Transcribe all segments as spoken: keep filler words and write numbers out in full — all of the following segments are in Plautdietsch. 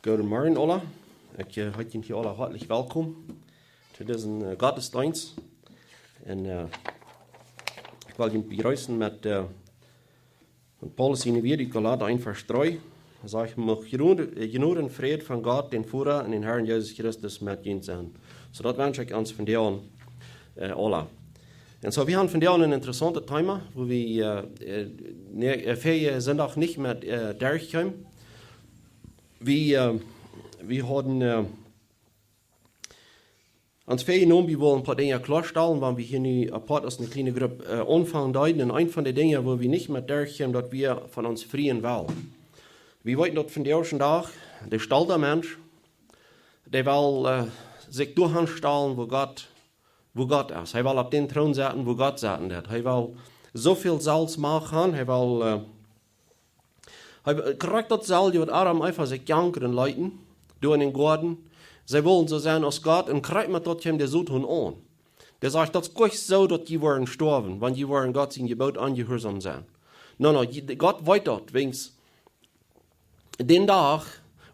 Goodemorjen aula. Ekj, eh, heet junt hia aula hoatlich welkom to disen, eh, Gottesdeenst. Un, eh, ekj well junt bejreessen met, eh, met Paulus siene Wieed ut Galata eent Varsch dree. Hee sajcht: "Mucht Jnod-, eh, Jnod un Fräd von Gott, dän Voda, un dän Herrn Jesus Christus met junt sennen." Soo, daut wensch ekj ons vondoag, eh, aula. Un soo, wie haben vondoag een interessauntet Thema, wua wie, eh, eh, nä, eh, väajen Sindach nich met, eh, derchkjeemen. Wie, eh, wie hauden, eh, ons väajenomen, wie wullen een poa Dinja kloastalen, wan wie hia nu apoat aus eene kjliene Grupp, eh, aunfangen deeden. Un eent von de Dinja, wua wie nich met derchkjeemen, daut wia von ons frieen Wellen. Wie weeten daut vondoag dän Dach, de stolta Mensch, dee well, eh, sikj doa han stalen, wua Gott, wua Gott es. Hee well opp dän Troon setten, wua Gott setten deit. Hee well soo väl Selfstmacht han, hee well, eh, hee, krakjt daut selwje waut Adam un Eva sikj jankren leeten, doa en dän Goaden. See wullen soo sennen aus Gott, un krakjt met daut kjeem de Soton aun. Dee sajcht: "Daut es goanich soo, daut jie woaren stoawen, wan jie woaren Gott sien Jeboot onjehuarsom sennen." Nä, nä, jie, Gott weet daut, wiels dän Dach,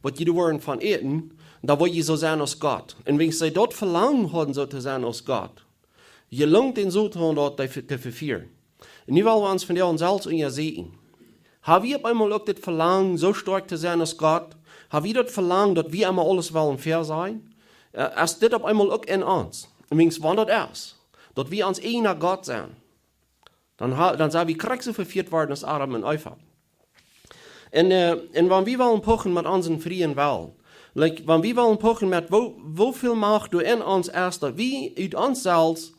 waut jie doa woaren von äten, dan woa jie soo sennen aus Gott. Un wiels see daut Velangen hauden, soo to sennen aus Gott, jelunk dän Soton daut, dee ve-, to vefieren. Un nu well wie ons vondoag selfst unjasieekjen. Hab wie opp eemol uk dit Velangen, soo stoakj to sennen aus Gott? Hab wie daut Velangen, daut wie emma aules wellen väasajen? Eh, es dit opp eemol uk en ons? Un wiels wan daut es, daut wie ons eajna Gott sent, dan ha-, dan sent wie krakjt soo vefieet worden aus Adam un Eva. Un, eh, un wan wie wellen pochen met onsen frieen Wellen, like, wan wie wellen pochen met woo, woo väl Macht doa en ons es, daut wie ut ons selfst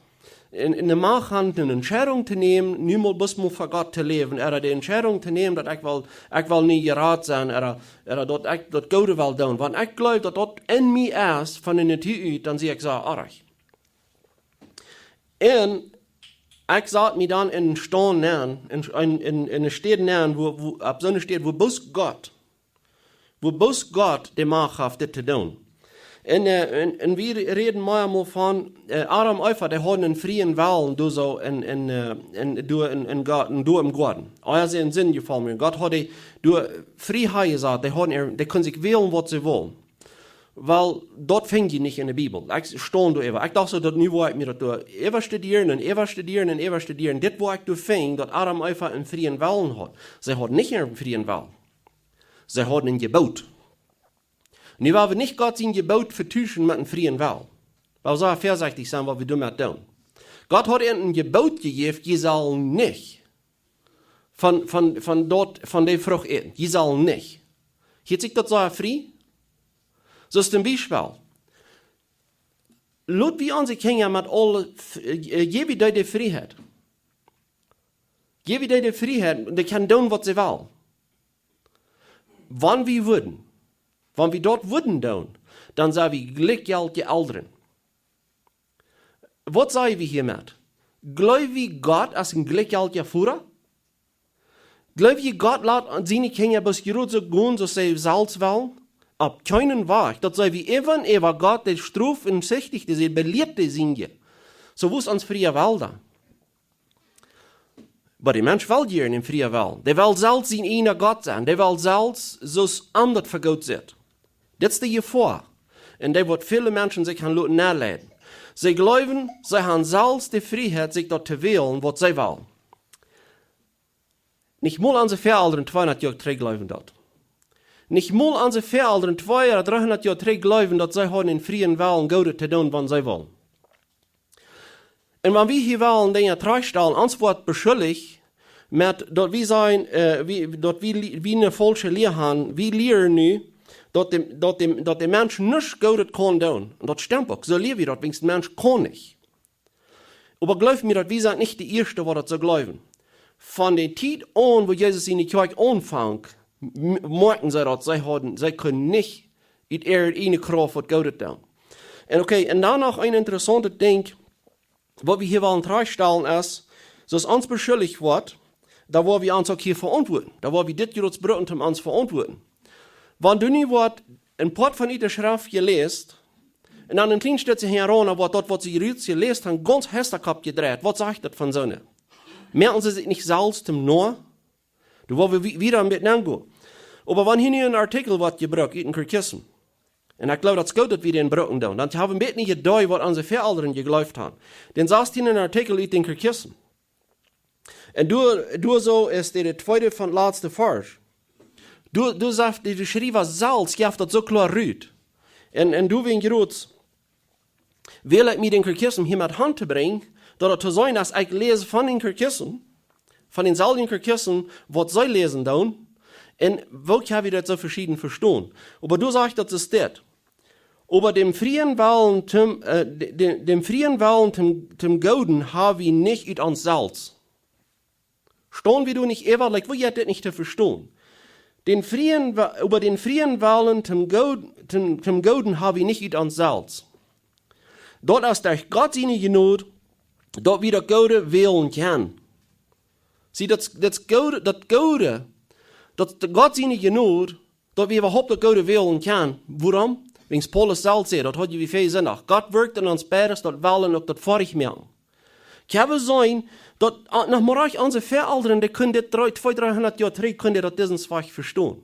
en, en de Macht haben, eene Entscheidunk to nämen, nu mol bloos mol fa Gott to läwen, ooda de Entscheidunk to nämen, daut ekj well, ekj well nu jerat sennen, ooda, ooda daut ekj daut Goode well doonen. Wan ekj gleew, daut daut en mie es, von de Natua ut, dan sie ekj soo oajch. Un ekj sat mie dan en een Staut nenn, en, en, en, en eene Städ nenn, wua, wua, opp soone Städ, wua bloos Gott, wua bloos Gott de Macht haft, dit to doonen. Un, eh, un, un wie räden mea mol von, eh, Adam un Eva, dee hauden een frieen Wellen, doa soo en, en, eh, en, doa en, en Goaden, doa em Goaden. Ea see en Sind jefaulen wieren. Gott haud dee doa frie hanjesat, dee hauden, dee kunnen sikj wälen, waut see wullen. Well, daut finj jie nich en de Bibel. Ekj staun doa äwa. Ekj docht soo, daut nu woa ekj mie daut doa äwa studieren un äwa studieren un äwa studieren. Dit woa ekj doa finjen, daut Adam un Eva een frieen Wellen haud. See hauden nich een frieen Wellen. See hauden een Jeboot. Nu woa wie nich Gott sien Jeboot vetuschen met een frieen Wellen. Well wie soo väasechtich sennen, waut wie doamet doonen. Gott haud an een Jeboot jejäft, jie sellen nich von, von, von daut, von de Frucht äten. Jie sellen nich. Hieet sikj daut soo frie? Soo aus toom Biespel, lot wie onse Kjinja met aule, eh, jäw wie dee de Frieheit. Jäw wie dee de Frieheit, dee kjennen doonen, waut see wellen. Wan wie wudden, wan wie daut wudden doonen, dan sent wie jlikjjeltje Elren. Waut saj wie hia met? Jleew wie, Gott es een jlikjjeltja Voda? Jleew wie, Gott lat siene Kjinja bloos jrod soo gonen, soo aus see selfst wellen? Opp kjeenen Wajch. Daut saj wie, äwa un äwa, Gott, dee stroft un sichticht, dee belieet de Sind. Soo, wua es ons frie Wellen dan? Oba de Mensch well jieren een frie Wellen. Dee well selfst sien eajna Gott sennen. Dee well selfst soo aus am daut fa goot sitt. Dit es de Jefoa. Un dee woat väle Menschen sikj han loten nenleiden. See jleewen, see han selfst de Frieheit, sikj daut to wälen, waut see wellen. Nich mol onse Väaelren tweehundat Joa trigj jleewden daut. Nich mol onse Väaelren twee ooda dreehundat Joa trigj jleewden, daut see hauden een frieen Wellen, Goodet to doonen, wan see wullen. Un wan wie hia wellen Dinja trigjstalen, ons woat beschuldicht met daut wie sent, eh, wie, daut wie, lie-, wie eene faulsche Lia han, wie lieren nu, daut de, daut de, daut de Mensch nuscht Goodet kaun doonen. Un daut stemt uk, soo lia wie daut, wiels de Mensch kaun nich. Oba jleew mie, daut wie sent nich de ieeschte, waut daut soo jleewen. Von de Tiet aun, wua Jesus siene Kjoakj aunfunk, m-, moakten see daut, see hauden, see kunnen nich ut äare eajne Krauft waut Goodet doonen. Un okay, un dan noch een interessauntet Dinkj, waut wie hia wellen trigjstalen es, soo aus ons beschuldicht woat, dan woa wie ons uk hia veauntwuaten. Dan woa wie dit jrods brucken, om ons veauntwuaten. Wan doa nu woat een Poat von ut de Schreft jeläst, un dan een kjlien Stekj hinjaraun woat daut, waut see jrods jeläst han, gaunz Hestakopp jedreit. Waut sajcht daut von soone? Moaken see sikj nich selfst toom Noa? Doa woa wie wie-, wieda met nengonen. Oba wan hia nu een Artikel woat jebrukt ut dän Katechismus, un ekj jleew, daut es goot, daut wie dän brucken doonen, dan hab wie een bät eene Iedee, waut onse Väaelren jejleeft haben. Dän sastieenden Artikel ut dän Katechismus. Un doa, doa soo es de, de tweede von latste Varsch. Doa, doa sajcht de, de Schriewa selfst, jeft daut soo kloa rut. Un, un doa wia jrod, well ekj mie dän Katechismus hia met han to brinjen, daut et to seenen es, ekj läs von dän Katechismus, von dänselwjen Katechismus, waut see läsen doonen, un woo ha wie daut soo veschieden vestonen. Oba doa sajcht daut es dit. Oba dän frieen Wellen toom, äh, de-, de-, dän frieen Wellen toom, toom Gooden hab wie nich ut ons selfst. Stonen wie doa nich äwa, like, woo jeit dit nich to vestonen? Dän frieen Wa-, oba dän frieen Wellen toom Good-, toom, toom Gooden hab wie nich ut ons selfst. Daut es derch Gott siene Jnod, daut wie daut Goode wälen kjennen. See, daut, daut Goode, daut Goode, daut Gott siene Jnod, daut wie äwahaupt daut Goode wälen kjennen. Wuarom? Wiels Paulus selfst säd, daut haud wie väl Sindach. Gott wirkjt en ons beides, daut Wellen uk daut Foadich moaken. Kjenn wie seenen, daut, ah, noch mau rajcht onse Väaelren, dee kunnen dit dree, twee, dreehundat Joa trigj, kunnen dee daut disen Wajch vestonen.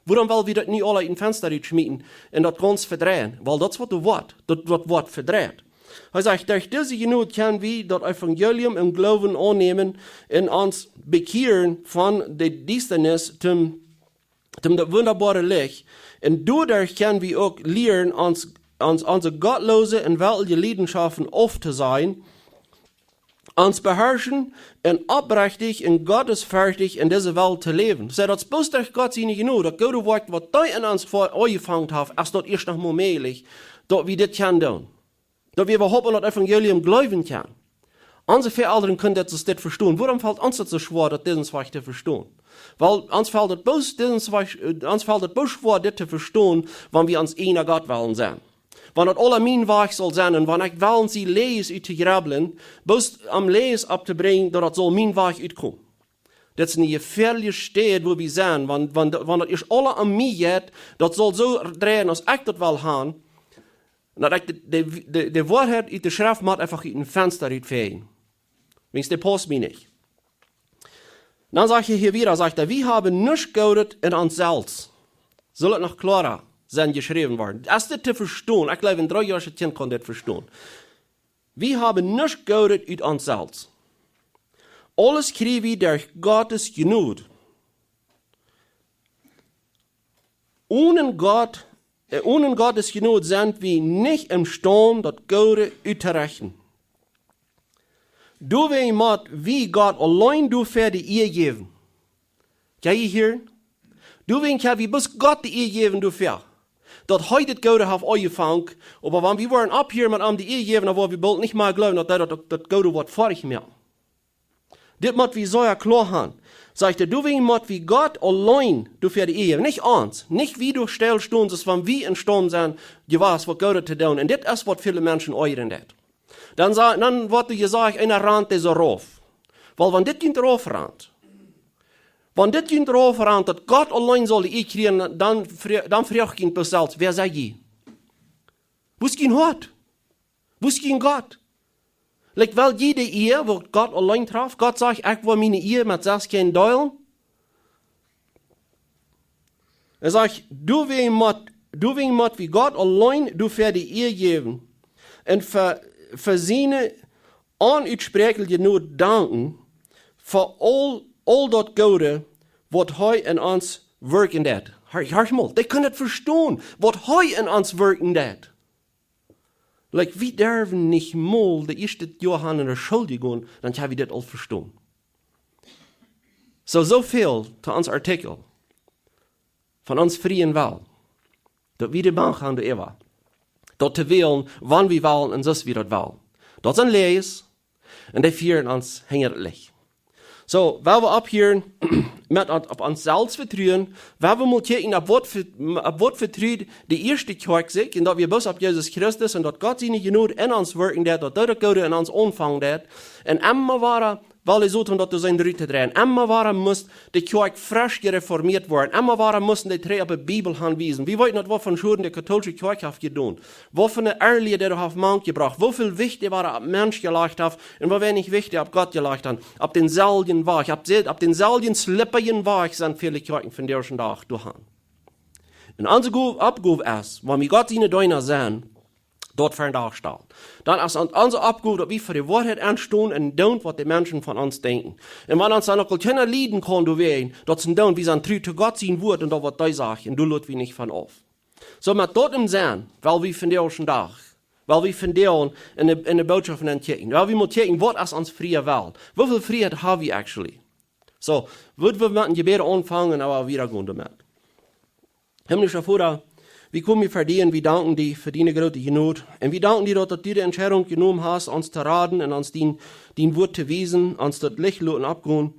Wuarom well wie daut nu aula ut dän Fensta rut schmieten un daut gaunz vedreien? Wiels daut es waut doa woat, daut, daut woat vedreit. Hee sajcht, derch dise Jnod kjenn wie daut Evangelium em Gloowen aunnämen un ons bekjieren von de Diestanis toom toom daut wundaboare Licht. Un doaderch kjenn wie uk lieren, ons, ons, onse gottloose un weltliche Leidenschaften auftosajen, ons beharschen un oprechtich un gottesferchtich en dise Welt to läwen. See, daut es bloos derch Gott siene Jnod, daut Goode Woakj, waut hee en ons aunjefongen haft, es daut ieescht noch mau mäajlich, daut wie dit kjennen doonen. Daut wie äwahaupt aun daut Evangelium jleewen kjennen. Onse Väaelren kunnen daut soo dit vestonen. Wuarom felt ons daut soo schwoa, daut disen Wajch to vestonen? Wiels ons felt daut bloos, disen Wajch, äh, ons felt daut bloos schwoa, dit to vestonen, wan wie ons eena Gott wellen sennen. Wan daut aula mien Wajch saul sennen un wan ekj wellen sie läs ut to jreblen, bloos om läs opptobrinjen, daut daut saul mien Wajch utkomen. Daut es eene jefäadelje Städ, wua wie sennen, wan, wan, wan daut ieescht aula om mie jeit, daut saul soo dreien, aus ekj daut well haben, un daut ekj de, de, de, de Woarheit ut de Schreft mott eefach ut dän Fensta rut fäajen. Wiels dee pausst mie nich. Dan sajcht hee hia wada, sajcht hee, wie haben nuscht Goodet en ons selfst. Saul et noch kloara sennen jeschräwen worden? Es dit to vestonen? Ekj jleew, een dreejoascha Kjint kaun dit vestonen. Wie haben nuscht Goodet ut ons selfst. Aules kjrie wie derch Gottes Jnod. Onen Gott, äh, onen Gottes Jnod sent wie nich emstaund, daut Goode uttorechten. Doawäajen mott wie Gott auleen doafäa de Ea jäwen. Kjenn jie hieren? Doawäajen kjenn wie bloos Gott de Ea jäwen doafäa, daut hee daut Goode haft aunjefongen, oba wan wie woaren opphieren met am de Ea jäwen, dan woa wie boolt nich mea jleewen, daut hee daut, daut Goode woat foadich moaken. Dit mott wie sea kloa haben. Sajcht hee, doawäajen mott wie Gott auleen doafäa de Ea jäwen, nich ons, nich wie doa stell stonen, soo aus wan wie emstaund sent jewast waut Goodet to doonen. Un dit es waut väle Menschen oajren deit. Dan sa-, dan woat doa jesajcht, eena rant dise rauf. Wiels wan dit junt rauf rant, wan dit junt rauf rant, daut Gott auleen saul de Ea kjrieen, dan fro-, dan froag ekj junt bloos selfst, wäa sent jie? Woo es jun Hoat? Woo es jun Gott? Like, well jie de Ea, waut Gott auleen traft? Gott sajcht, ekj woa miene Ea met sestieenen deelen. Hee sajcht, doawäajen mott, doawäajen mott wie Gott auleen doafäa de Ea jäwen un fa, fa siene onutsproakjelje Jnod danken, fa aul, aul daut Goode, waut hee en ons wirkjen deit. Hia, hia mol, dee kjennen daut vestonen, waut hee en ons wirkjen deit. Like, wie derwen nich mol de ieeschte Joa han enne School jegonen, dan ha wie dit aul vestonen. Soo, soo väl to ons Artikel von ons frieen Wellen. Daut wie de Macht han doaräwa, daut to wälen, wan wie wellen un soo aus wie daut wellen. Daut sent Läajes, un dee fieren ons hinja daut Licht. Soo, wan wie opphieren met ons, opp ons selfst vetruen, wan wie mol kjikjen, opp waut ve-, opp waut vetrut de ieeschte Kjoakj sikj, un daut wie bloos opp Jesus Christus un daut Gott siene Jnod en ons wirkjen deit, daut hee daut Goode en ons aunfangen deit, un emma wada Wiels dee Soton daut doa sien Rut to dreien. Emma wada must de Kjoakj fresch jereformieet woaren. Emma wada musten dee trigj opp de Bibel hanwiesen. Wie weeten daut, waut fa Schoden de kautoolische Kjoakj haft jedonen. Waut fa eene Erlia dee haft mank jebrocht. Woo väl Wicht dee wada opp Mensch jelajcht haft un woo weinich Wicht dee opp Gott jelajcht haft. Opp dänselwjen Wajch, opp, opp dänselwjen slipprijen Wajch sent väle Kjoakjen vondoag dän Dach doahan. Un onse Go-, Oppgow es, wan wie Gott siene Deena sent, daut vondoag stalen. Dan es et onse Oppgow, daut wie fa de Woarheit enstonen un doonen, waut de Menschen von ons denkjen. Un wan ons dan uk aul kjeena lieden kaun doawäajen, daut see doonen, wie sent tru to Gott sien Wuat un daut, waut dee sajcht, un doa lot wie nich von auf. Soo met daut em Senn, well wie vondoag dän Dach, well wie vondoag en de, en de Bootschoft nenn kjikjen. Well wie mol kjikjen, waut es ons frie Well? Woo väl Frieheit hab wie actually? Soo, wudd wie met een Jebäd aunfangen, oba wieda gonen doamet. Himmlischa Voda, wie komen ver die un wie danken die fa diene groote Jnod. Un wie danken die, daut, daut du de Entscheidunk jenomen hast, ons to raden un ons dien, dien Wuat to wiesen, ons daut Licht loten oppgonen.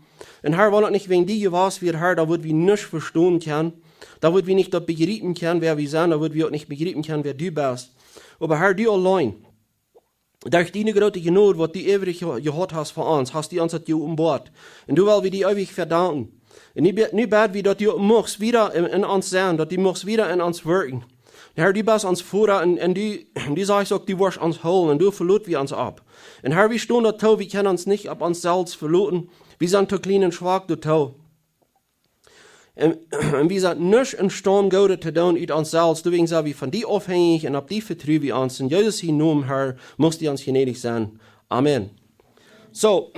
Un Herr, wan daut nich wäajen die jewast wia, Herr, dan wudd wie nuscht vestonen kjennen. Dan wudd wie nich daut bejriepen kjennen, wäa wie sent, dan wudd wie uk nich bejriepen kjennen, wäa du best. Oba Herr, du auleen, derch diene groote Jnod, waut du eewich je-, jehaut hast fa ons, hast du ons daut jeopenboat. Un doa well wie die eewich fa danken. Un nu bä-, nu bäd wie, daut du muchst wieda en, en ons sennen, daut du muchst wieda en ons wirkjen. Herr, du best ons Voda un, un du, du sajchst uk, du woascht ons hoolen un doa veloten wie ons opp. Un Herr, wie stonen daut too, wie kjennen ons nich opp ons selfst veloten. Wie sent too kjlien un schwak doatoo. Un, un wie sent nuscht em Staund Goodet to doonen ut ons selfst. Doawäajen sent wie von die aufhenjich un opp die vetruen wie ons. En Jesus sienen Nomen, Herr, muchst du ons jnädich sennen. Amen. Soo,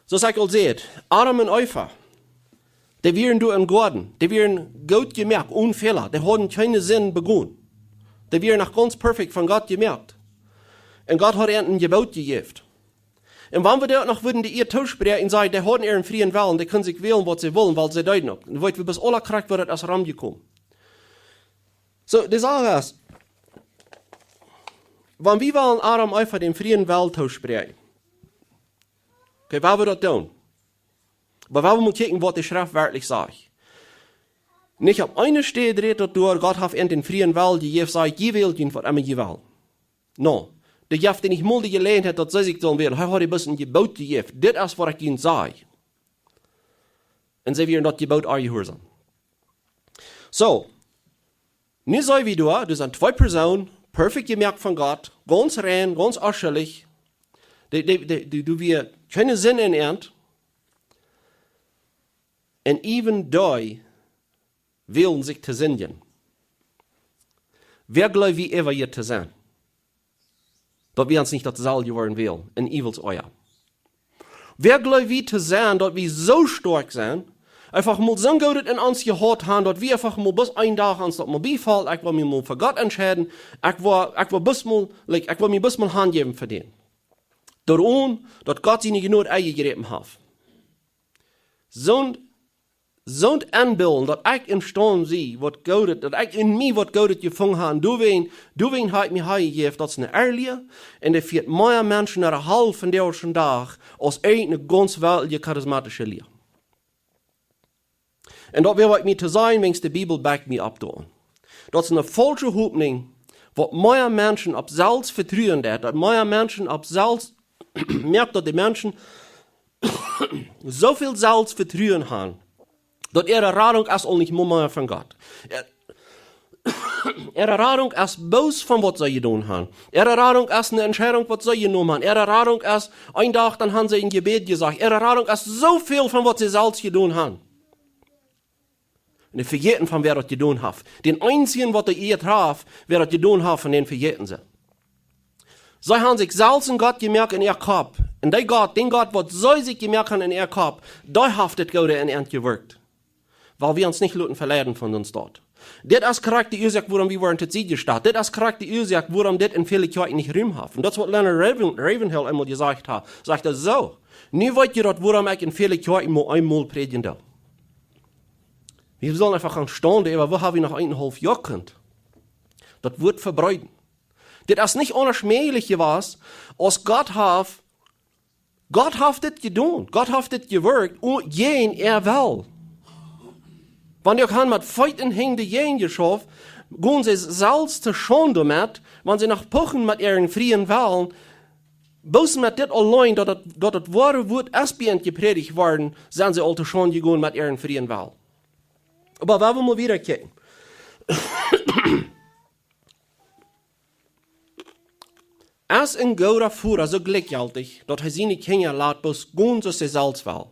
soo aus ekj aul säd, Adam un Eva, dee wieren doa em Goaden, dee wieren goot jemoakt, one Fäla, dee hauden kjeene Sind begonen. Dee wieren noch gaunz perfekt von Gott jemoakt. Un Gott haud an een Jeboot jejäft. Un wan wie doa noch wudden de Ea toospräakjen, saj ekj, dee hauden äaren frieen Wellen, dee kunnen sikj wälen, waut see wullen, wiels see deeden uk. Un weet wie, bat aula krakjt wort daut aus romjekomen. Soo, de Sach es, wan wie wellen Adam un Eva dän frieen Wellen toospräakjen, okay, woo wie daut doonen? Oba woo wie motten kjikjen, waut de Schreft werkjlich sajcht. Nich opp eene Städ rät daut doa, Gott haft an dän frieen Wellen jejäft, sajcht, jie wält junt waut emma jie wellen. No, dee jeft an nich mol de Jeläajenheit, daut see sikj sullen wälen. Hee haud an bloos een Jeboot jejäft. Dit es, waut ekj junt saj. Un see wieren daut Jeboot onjehuarsom. Soo, nu sent wie doa, doa sent twee Persoonen, perfekt jemoakt von Gott, gaunz rein, gaunz onschuldich. Dee, dee, dee, dee, doa wia kjeene Sind en an. Un even dee wälden sikj to sindjen. Wäa jleew wie äwa hia to sennen? Daut wie ons nich daut selwje woaren wälden, en Evils Oaja. Wäa jleew wie to sennen, daut wie soo stoakj sent, eefach mol soon Goodet en ons jehaut haben, daut wie eefach mol bloos een Dach ons daut mol biefelt, ekj well mie mol fa Gott entscheiden, ekj well, ekj well bloos mol, like, ekj well mie bloos mol hanjäwen fa dän. Doaromm, daut Gott siene Jnod enjejräpen haft. Soon, soon Enbillen, daut ekj em Staund sie, waut Goodet, daut ekj en mie waut Goodet jefungen hab, doawäajen, doawäajen hab ekj mie hanjejäft, daut es eene Erlia, un dee fieet mea Menschen no de Hal vondoag dän Dach, aus eene gaunz weltliche charismatische Lia. Un daut wia waut mie to sajen, wiels de Bibel backt mie opp doa. Daut es eene faulsche Hopninj, waut mea Menschen opp selfst vetruen deit, daut mea Menschen opp selfst, moakt daut de Menschen soo väl Selfstvetruen haben, daut äare Radunk es aul nich mea von Gott. Äa-, äare Radunk es bloos von waut see jedonen haben. Äare Radunk es eene Entscheidunk, waut see jenomen haben. Äare Radunk es, een Dach, dan haben see een Jebäd jesajcht. Äare Radunk es soo väl von waut see selfst jedonen haben. Un dee vejäten von wäa daut jedonen haft. Dän eensjen, waut dee jehaut haft, wäa daut jedonen haft, von dän vejäten see. See haben sikj selfst een Gott jemoakt en äa Kopp. Un dee Gott, dän Gott, waut see sikj jemoakt haben en äa Kopp, dee haft daut Goode en an jewirkjt. Wiels wie ons nich loten veleiden von ons daut. Dit es krakjt de Uasoak, wuarom wie woaren to Sied jestalt. Dit es krakjt de Uasoak, wuarom dit en väle Kjoakjen nich Rum haft. Un daut es waut Leonard Raven-, Ravenhill eemol jesajcht haft. Sajcht hee soo: Nu weet jie daut, wuarom ekj en väle Kjoakjen mau eemol prädjen doo. Wie sellen eefach gonen stonen, oba woo hab wie noch eenenhaulf Joa kunt daut Wuat vebreeden? Dit es nich aundasch mäajlich jewast, aus Gott haft, Gott haft dit jedonen, Gott haft dit jewirkjt, un jäajen äa Well. Wan dee uk haben met Feet un Henj doajäajen jeschauft, gonen see selfst to Schaund doamet, wan see noch puchen met äaren frieen Wellen, Bloos met dit auleen, daut daut, daut daut woare Wuat es bie an jeprädicht worden, sent see aul to Schaund jegonen met äaren frieen Well. Oba wie wellen mol wieda kjikjen. Es een gooda Voda soo jlikjjeltich, daut hee siene Kjinja lat bloos gonen soo aus hee selfst well?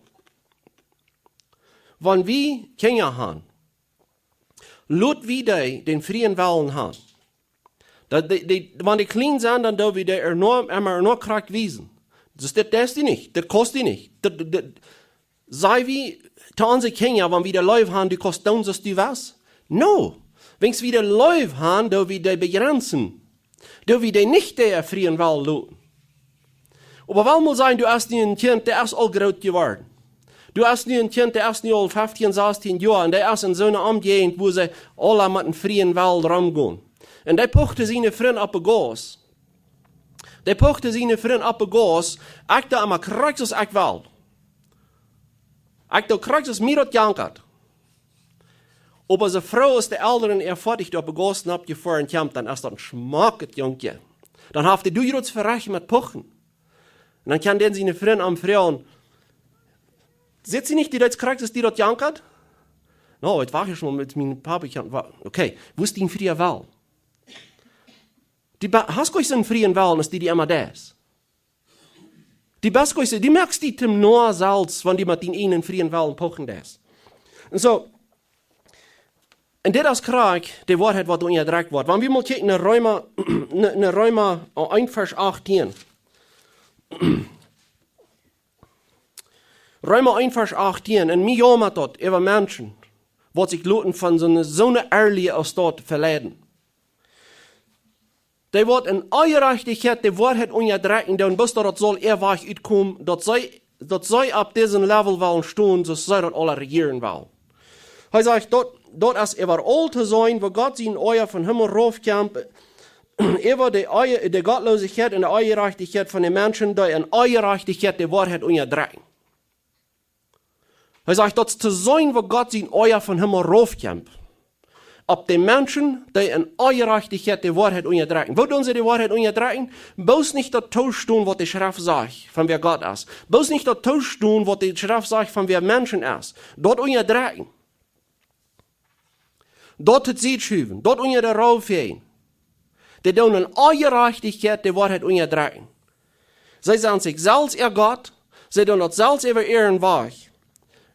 Wan wie Kjinja han, lot wie dee dän frieen Wellen han. Daut dee, dee, wan dee kjlien sent, dan doo wie dee ea noch, emma noch krakjt wiesen. Daut dit deist du nich, daut kaust du nich. Daut, daut, daut, saj wie to onse Kjinja, wan wie dee leef han, du kaust doonen soo aus du west? No. Wan wie dee leef han, doo wie dee bejrenzen. Doo wie dee nich dän frieen Wellen loten. Oba wie wellen mol sajen, du hast nu een Kjint, dee es aul groot jeworden. Du hast nu een Kjint, dee es nu aul feftieen, sastieen Joa, un dee es en soone Omjäajent, wua see aula met een frieen Wellen romgonen. Un dee pucht siene Frind opp de Gauss. Dee pucht siene Frind opp de Gauss, ekj doo emma krakjt soo aus ekj well. Ekj doo krakjt soo aus mie daut jankat. Oba soo froh aus de Elren äa foadich doa opp de Gauss nopp jefoaren kjemt, dan es daut een schmocket Jungkje. Dan haft dee doa jrots Verecht met puchen. Un dan kaun dee siene Frind am froagen: "Sitt jie nich, dee deed krakjt soo aus die daut jankat?" "No, ekj wia hia mol met mienen Papa, ekj haud wa-, okay, woo es dien friea Wellen?" Du be-, hast doch soon frieen Wellen aus dee, dee emma deist. Du best doch soo, du moakst die toom Noa selfst, wan du met dienen eejnen frieen Wellen puchen deist. Un soo, un dit es krakjt de Woarheit, waut unjadrekjt woat. Wan wie mol kjikjen no Reema, no, no Reema eent Varsch achtieen. Reema eent Varsch achtieen, un mie jaumat daut äwa Menschen, waut sikj loten von soone, soone Erlie aus daut veleiden. Dee waut en Onjerajchtichkjeit de Woarheit unjadrekjen, dan bloos daut daut saul äa Wajch utkomen, daut see, daut see opp disen Level wellen stonen, soo aus see daut aula rejieren wellen. Hee sajcht, daut, daut es äwaraul to seenen, woo Gott sien Oaja von Himmel rauf kjemt, äwa de Oaja, de Gottloosichkjeit un de Onjerajchtichkjeit von de Menschen, dee en Onjerajchtichkjeit de Woarheit unjadrekjen. Hee sajcht, daut es to seenen, woo Gott sien Oaja von Himmel rauf kjemt. Opp de Menschen, dee en Onjerajchtichkjeit de Woarheit unjadrekjen. Woo doonen see de Woarheit unjadrekjen? Bloos nich daut toostonen, waut de Schreft sajcht, von wäa Gott es. Bloos nich daut toostonen, waut de Schreft sajcht, von wäa Menschen es. Daut unjadrekjen. Daut to Sied schuwen, daut unja de Rauw fäajen. Dee doonen en Onjerajchtichkjeit de Woarheit unjadrekjen. See sent sikj selfst äa Gott, see doonen daut selfst äwa äaren Wajch.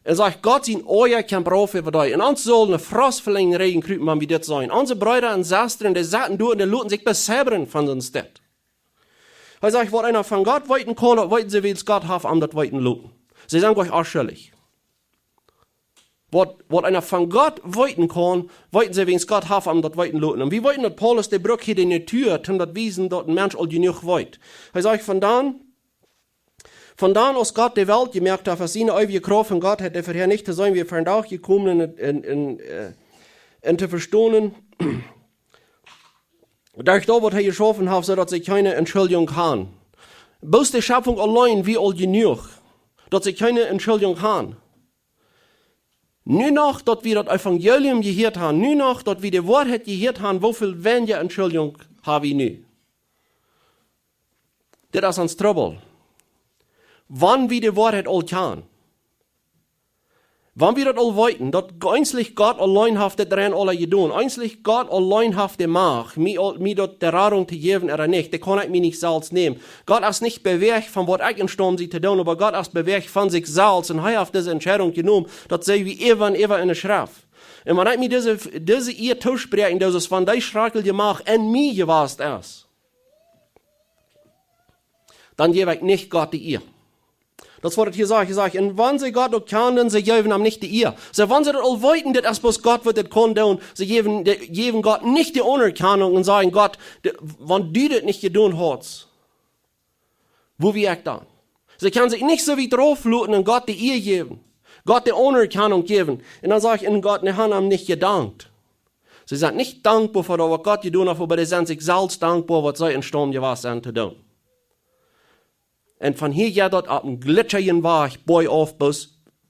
Un sajcht, Gott sien Oaja kjemt rauf äwa dee. Un ons saul een Frost velenjd Räajen krupen, wan wie dit seenen. Onse Breeda un Sestren, dee sitten doa un dee loten sikj besebbren von soon Stekj. Hee sajcht, waut eena von Gott weeten kaun, daut weeten see, wiels Gott haft am daut weeten loten. See sent doch onschuldich. Waut, waut eena von Gott weeten kaun, weeten see, wiels Gott haft am daut weeten loten. Un wie weeten, daut Paulus, dee brukt hia de Natua, om daut wiesen, daut een Mensch aul jenuach weet. Hee sajcht, von dan, von dan aus Gott de Welt jemoakt haft, es siene eewje Krauft von Gott, haft hee verhäa nich to seenen, wia vondoag jekomen un, un, un, äh, un to vestonen, derch daut, waut hee jeschaufen haft, soo daut see kjeene Entschuldjunk haben. Bloos de Schepfunk auleen wia aul jenuach, daut see kjeene Entschuldjunk haben. Nu noch, daut wie daut Evangelium jehieet haben, nu noch, daut wie de Woarheit jehieet haben, woo väl weinja Entschuldjunk hab wie nu? Dit es ons Trubbel. Wan wie de Woarheit aul kjanen, wan wie daut aul weeten, daut eensich Gott auleen haft dit rein aula jedonen, eensich Gott auleen haft de Macht, mie aul, mie daut de Radunk to jäwen ooda nich, dee kaun ekj mie nich selfst nämen. Gott es nich bewäacht von waut ekj emstaund sie to doonen, oba Gott es bewäacht von sikj selfst. Un hee haft dise Entscheidunk jenomen, daut see wie äwa un äwa enne Schreft. Un wan ekj mie dise, dise Ea toospräakjen doo, soo aus wan dee schrakjlich Macht en mie jewast es, dan jäw ekj nich Gott de Ea. Daut es waut et hia sajcht. Hia sajcht, un wan see Gott uk kjanden, see jäwen am nich de Ea. See, wan see daut aul weeten, dit es bloos Gott, waut dit kaun doonen, see jäwen, de, jäwen Gott nich de Aunerkjanunk un sajen, Gott, de, wan du dit nich jedonen haudst, wua wia ekj dan? See kjennen sikj nich soo wiet rauf loten un Gott de Ea jäwen, Gott de Aunerkjanunk jäwen. Un dan sajcht, un Gott, dee haben am nich jedankt. See sent nich dankboa fa daut, waut Gott jedonen haft, oba dee sent sikj selfst dankboa, waut see emstaund jewast sent to doonen. Un von hia jeit daut opp een glitschijen Wajch, boajauf, bot,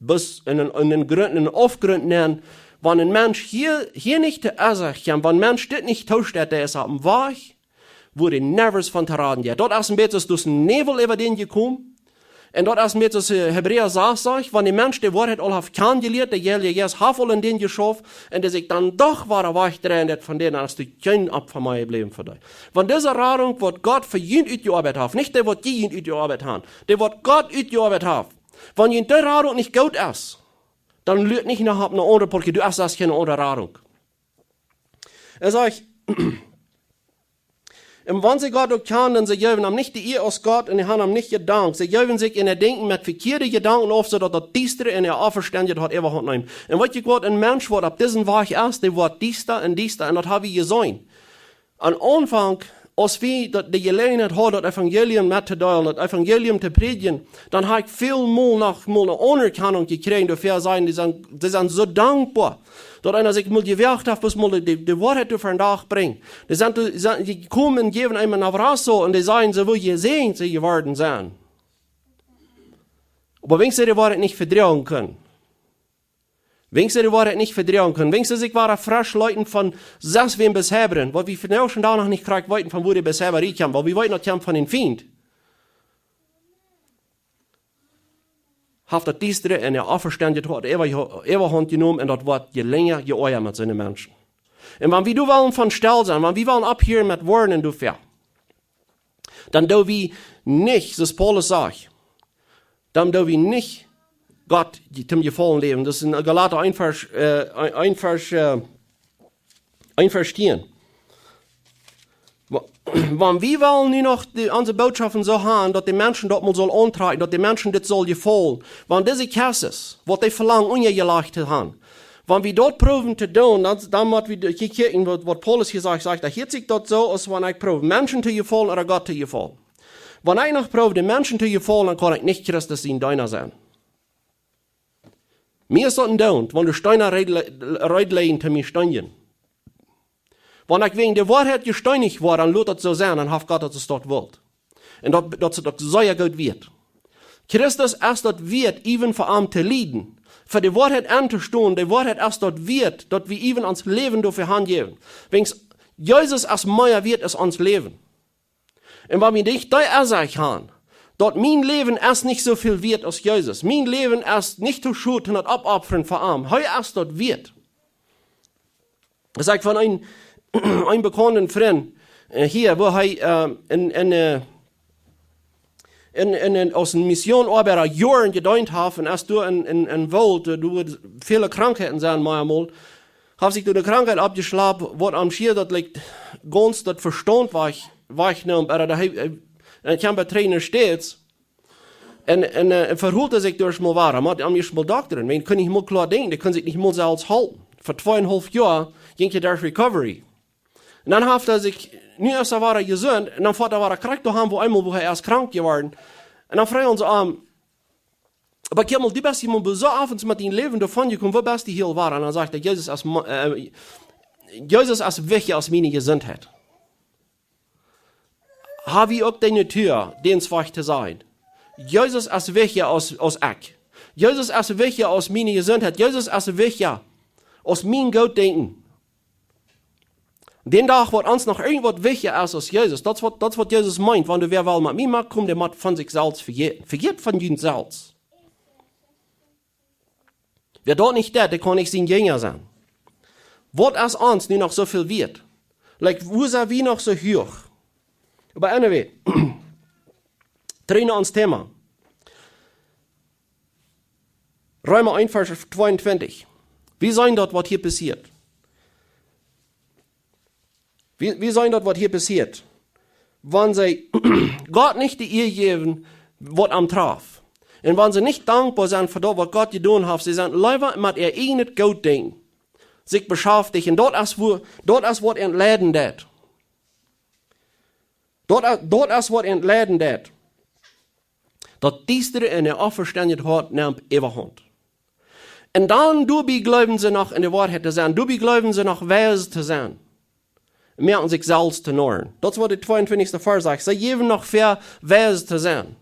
bot en een, en een Grunt, en een Aufgrunt nenn. Wan een Mensch hia, hia nich to sikj kjemt, wan een Mensch dit nich toosteit, dee es opp een Wajch, Wua de nervös von to raden jeit. Daut es een bät aus een Näwel äwa dän jekomen. Un daut es een bät aus, äh, Hebräa sas sajcht, wan de Mensch de Woarheit aul haft kjanen jelieet, de Heilje Jeist haft aul en dän jeschauft, un dee sikj dan doch wada wajchdreien deit von dän, dan es doa kjeen Opfa mea jebläwen fa dee. Wan dise Radunk, waut Gott fa junt utjeoabeit haft, nich dee, waut jie junt utjeoabeit haben, dee, waut Gott utjeoabeit haft, wan junt dee Radunk nich goot es, dan luat nich no, no aundre Poat, du hast, hast kjeene aundre Radunk. Hee sajcht, un wan see Gott uk kjanen, see jeewen am nich de Ea aus Gott un dee haben am nich jedankt. See jeewen sikj en äa Denkjen met vekjieede Jedanken auf, soo daut daut Diestre en äa Auferstendung haft äwahaunt jenomen. Un weet jie waut, een Mensch, waut opp disen Wajch es, dee woat diesta un diesta, un daut hab wie jeseenen. Aum Aunfank, aus wie daut, de Jeläajenheit hauden, daut Evangelium mettodeelen, daut Evangelium to prädjen, dan hab ekj väl mol noch mol eene Aunerkjanunk jekjräajen doafäa, sent, dee sent, dee sent soo dankboa, daut eena sikj mol jewoagt haft, waut mol de, de Woarheit doa vondoag brinjt. Dee sent, dee sent jekomen un jäwen eenem een abrazo un dee sajen, soo woo jesäajent see jeworden sent. Oba wiels see de Woarheit nich vedroagen kjennen. Wiels see de Woarheit nich vedroagen kjennen. Wiels see sikj wada fresch leeten von sest wäm Besebren, waut wie vondoag dän Dach noch nich krakjt weeten, von wua de Beseberei kjemt, wiels wie weeten, daut kjemt von dän Fient. Haft daut Diestre en äa Auferstendung haft äwa-, äwahaunt jenomen un daut woat je lenja, je oaja met soone Menschen. Un wan wie doa wellen von stell sennen, wan wie wellen opphieren met woarnen doafäa, dan doo wie nich, soo aus Paulus sajcht, dan doo wie nich Gott je-, toom Jefaulen läwen. Daut es en Galata eent Varsch, äh, eent, eent Varsch, äh, eent Varsch tieen. Wa-, wan wie wellen nu noch de, onse Botschoften soo haben, daut de Menschen daut mol saul auntrakjen, daut de Menschen dit saul jefaulen, wan dise Kjastes, waut dee velangen, unjajelajcht to haben, wan wie daut proowen to doonen, dan, dan mott wie de-, kjikjen, waut, waut Paulus hia sajcht, sajcht, daut hieet sikj daut soo, aus wan ekj proow, Menschen to jefaulen ooda Gott to jefaulen. Wan ekj noch proow, de Menschen to jefaulen, dan kaun ekj nich Christus sien Deena sennen. Mie es daut een Doont, wan doa Steena reed le-, reed lijen to mie stonen. Wan ekj wäajen de Woarheit jesteenicht woa, dan lot daut soo sennen, dan haft Gott daut, daut wult. Un daut, daut, daut sea goot wieet. Christus es daut wieet, äwen fa am to lieden. Fa de Woarheit auntostonen, de Woarheit es daut wieet, daut wie äwen ons Läwen doafäa hanjäwen. Wiels Jesus es mea wieet aus ons Läwen. Un wan wie nich dee Ensecht haben, daut mien Läwen es nich soo väl wieet aus Jesus. Mien Läwen es nich too schod, om daut opptoopfren fa am. Hee es daut wieet. Daut es von een, een bekaunten Frint, äh, hia, wua hee, äh, en, en, äh, en, en, en, aus een Missionsoabeida Joaren jedeent haft un es doa en, en, en Welt, äh, doa väle Krankheiten sent, mau emol, haft sikj doa de Krankheit oppjeschlapt, waut am schient, daut, like, gaunz daut Vestaunt wajch, wajchnämen, ooda hee, hee, hee kjeem bie Trainer States. Un, un, äh, un vehilt sikj doa mol wada, mau am ieescht mol Dokta. Wiels dee kunn nich mol kloa denkjen, dee kunn sikj nich mol selfst hoolen. Fa tweeunhalf Joa jinkj hee derch Recovery. Un dan haft hee sikj, nu es hee wada jesunt, un dan foat hee wada krakjt doa han, wua eemol, wua hee ieescht krank jeworden. Un dan fruach see am, oba kjikj mol, du best hia mol soo auf un met dien Läwen doavon jekomen, woo best du hia wada? Un dan sajcht hee, Jesus es ma-, äh, Jesus es wichtja aus miene Jesuntheit. Hab wie uk de Natua, dän Zwakj to sennen? Jesus es wichtja aus, aus ekj. Jesus es wichtja aus miene Jesuntheit. Jesus es wichtja aus mien goot Denkjen. Dän Dach, waut ons noch irjentwaut wichtja es aus Jesus, daut es waut, daut es waut Jesus meent, wan wäa well met mie metkomen, dee mott von sikj selfst vejäten. Vejät von junt selfst. Wäa daut nich deit, dee kaun nich sien Jinja sennen. Waut es ons nu noch soo väl wieet? Like, woo sent wie noch soo huach? Oba anyway, trigj no ons Thema. Reema eent, Varsch tweeuntwintich. Wie seenen daut, waut hia passieet. Wie, wie seenen daut, waut hia passieet. Wan see Gott nich de Ea jäwen, waut am traft. Un wan see nich dankboa sent fa daut, waut Gott jedonen haft, see sent leewa met äa ieejnet Goot Denkjen sikj beschaftich. Un daut es wua, daut es waut an leiden deit. Daut, daut es waut an leiden deit. Daut Diestre en äa Auferstendung haft, nemt Äwahaunt. Un dan doabie jleewen see noch en de Woarheit to sennen. Doabie jleewen see noch weis to sennen. Moaken sikj selfst to Noaren. Daut es waut de tweeuntwintichste Varsch sajcht. See jäwen noch väa, weis to sennen.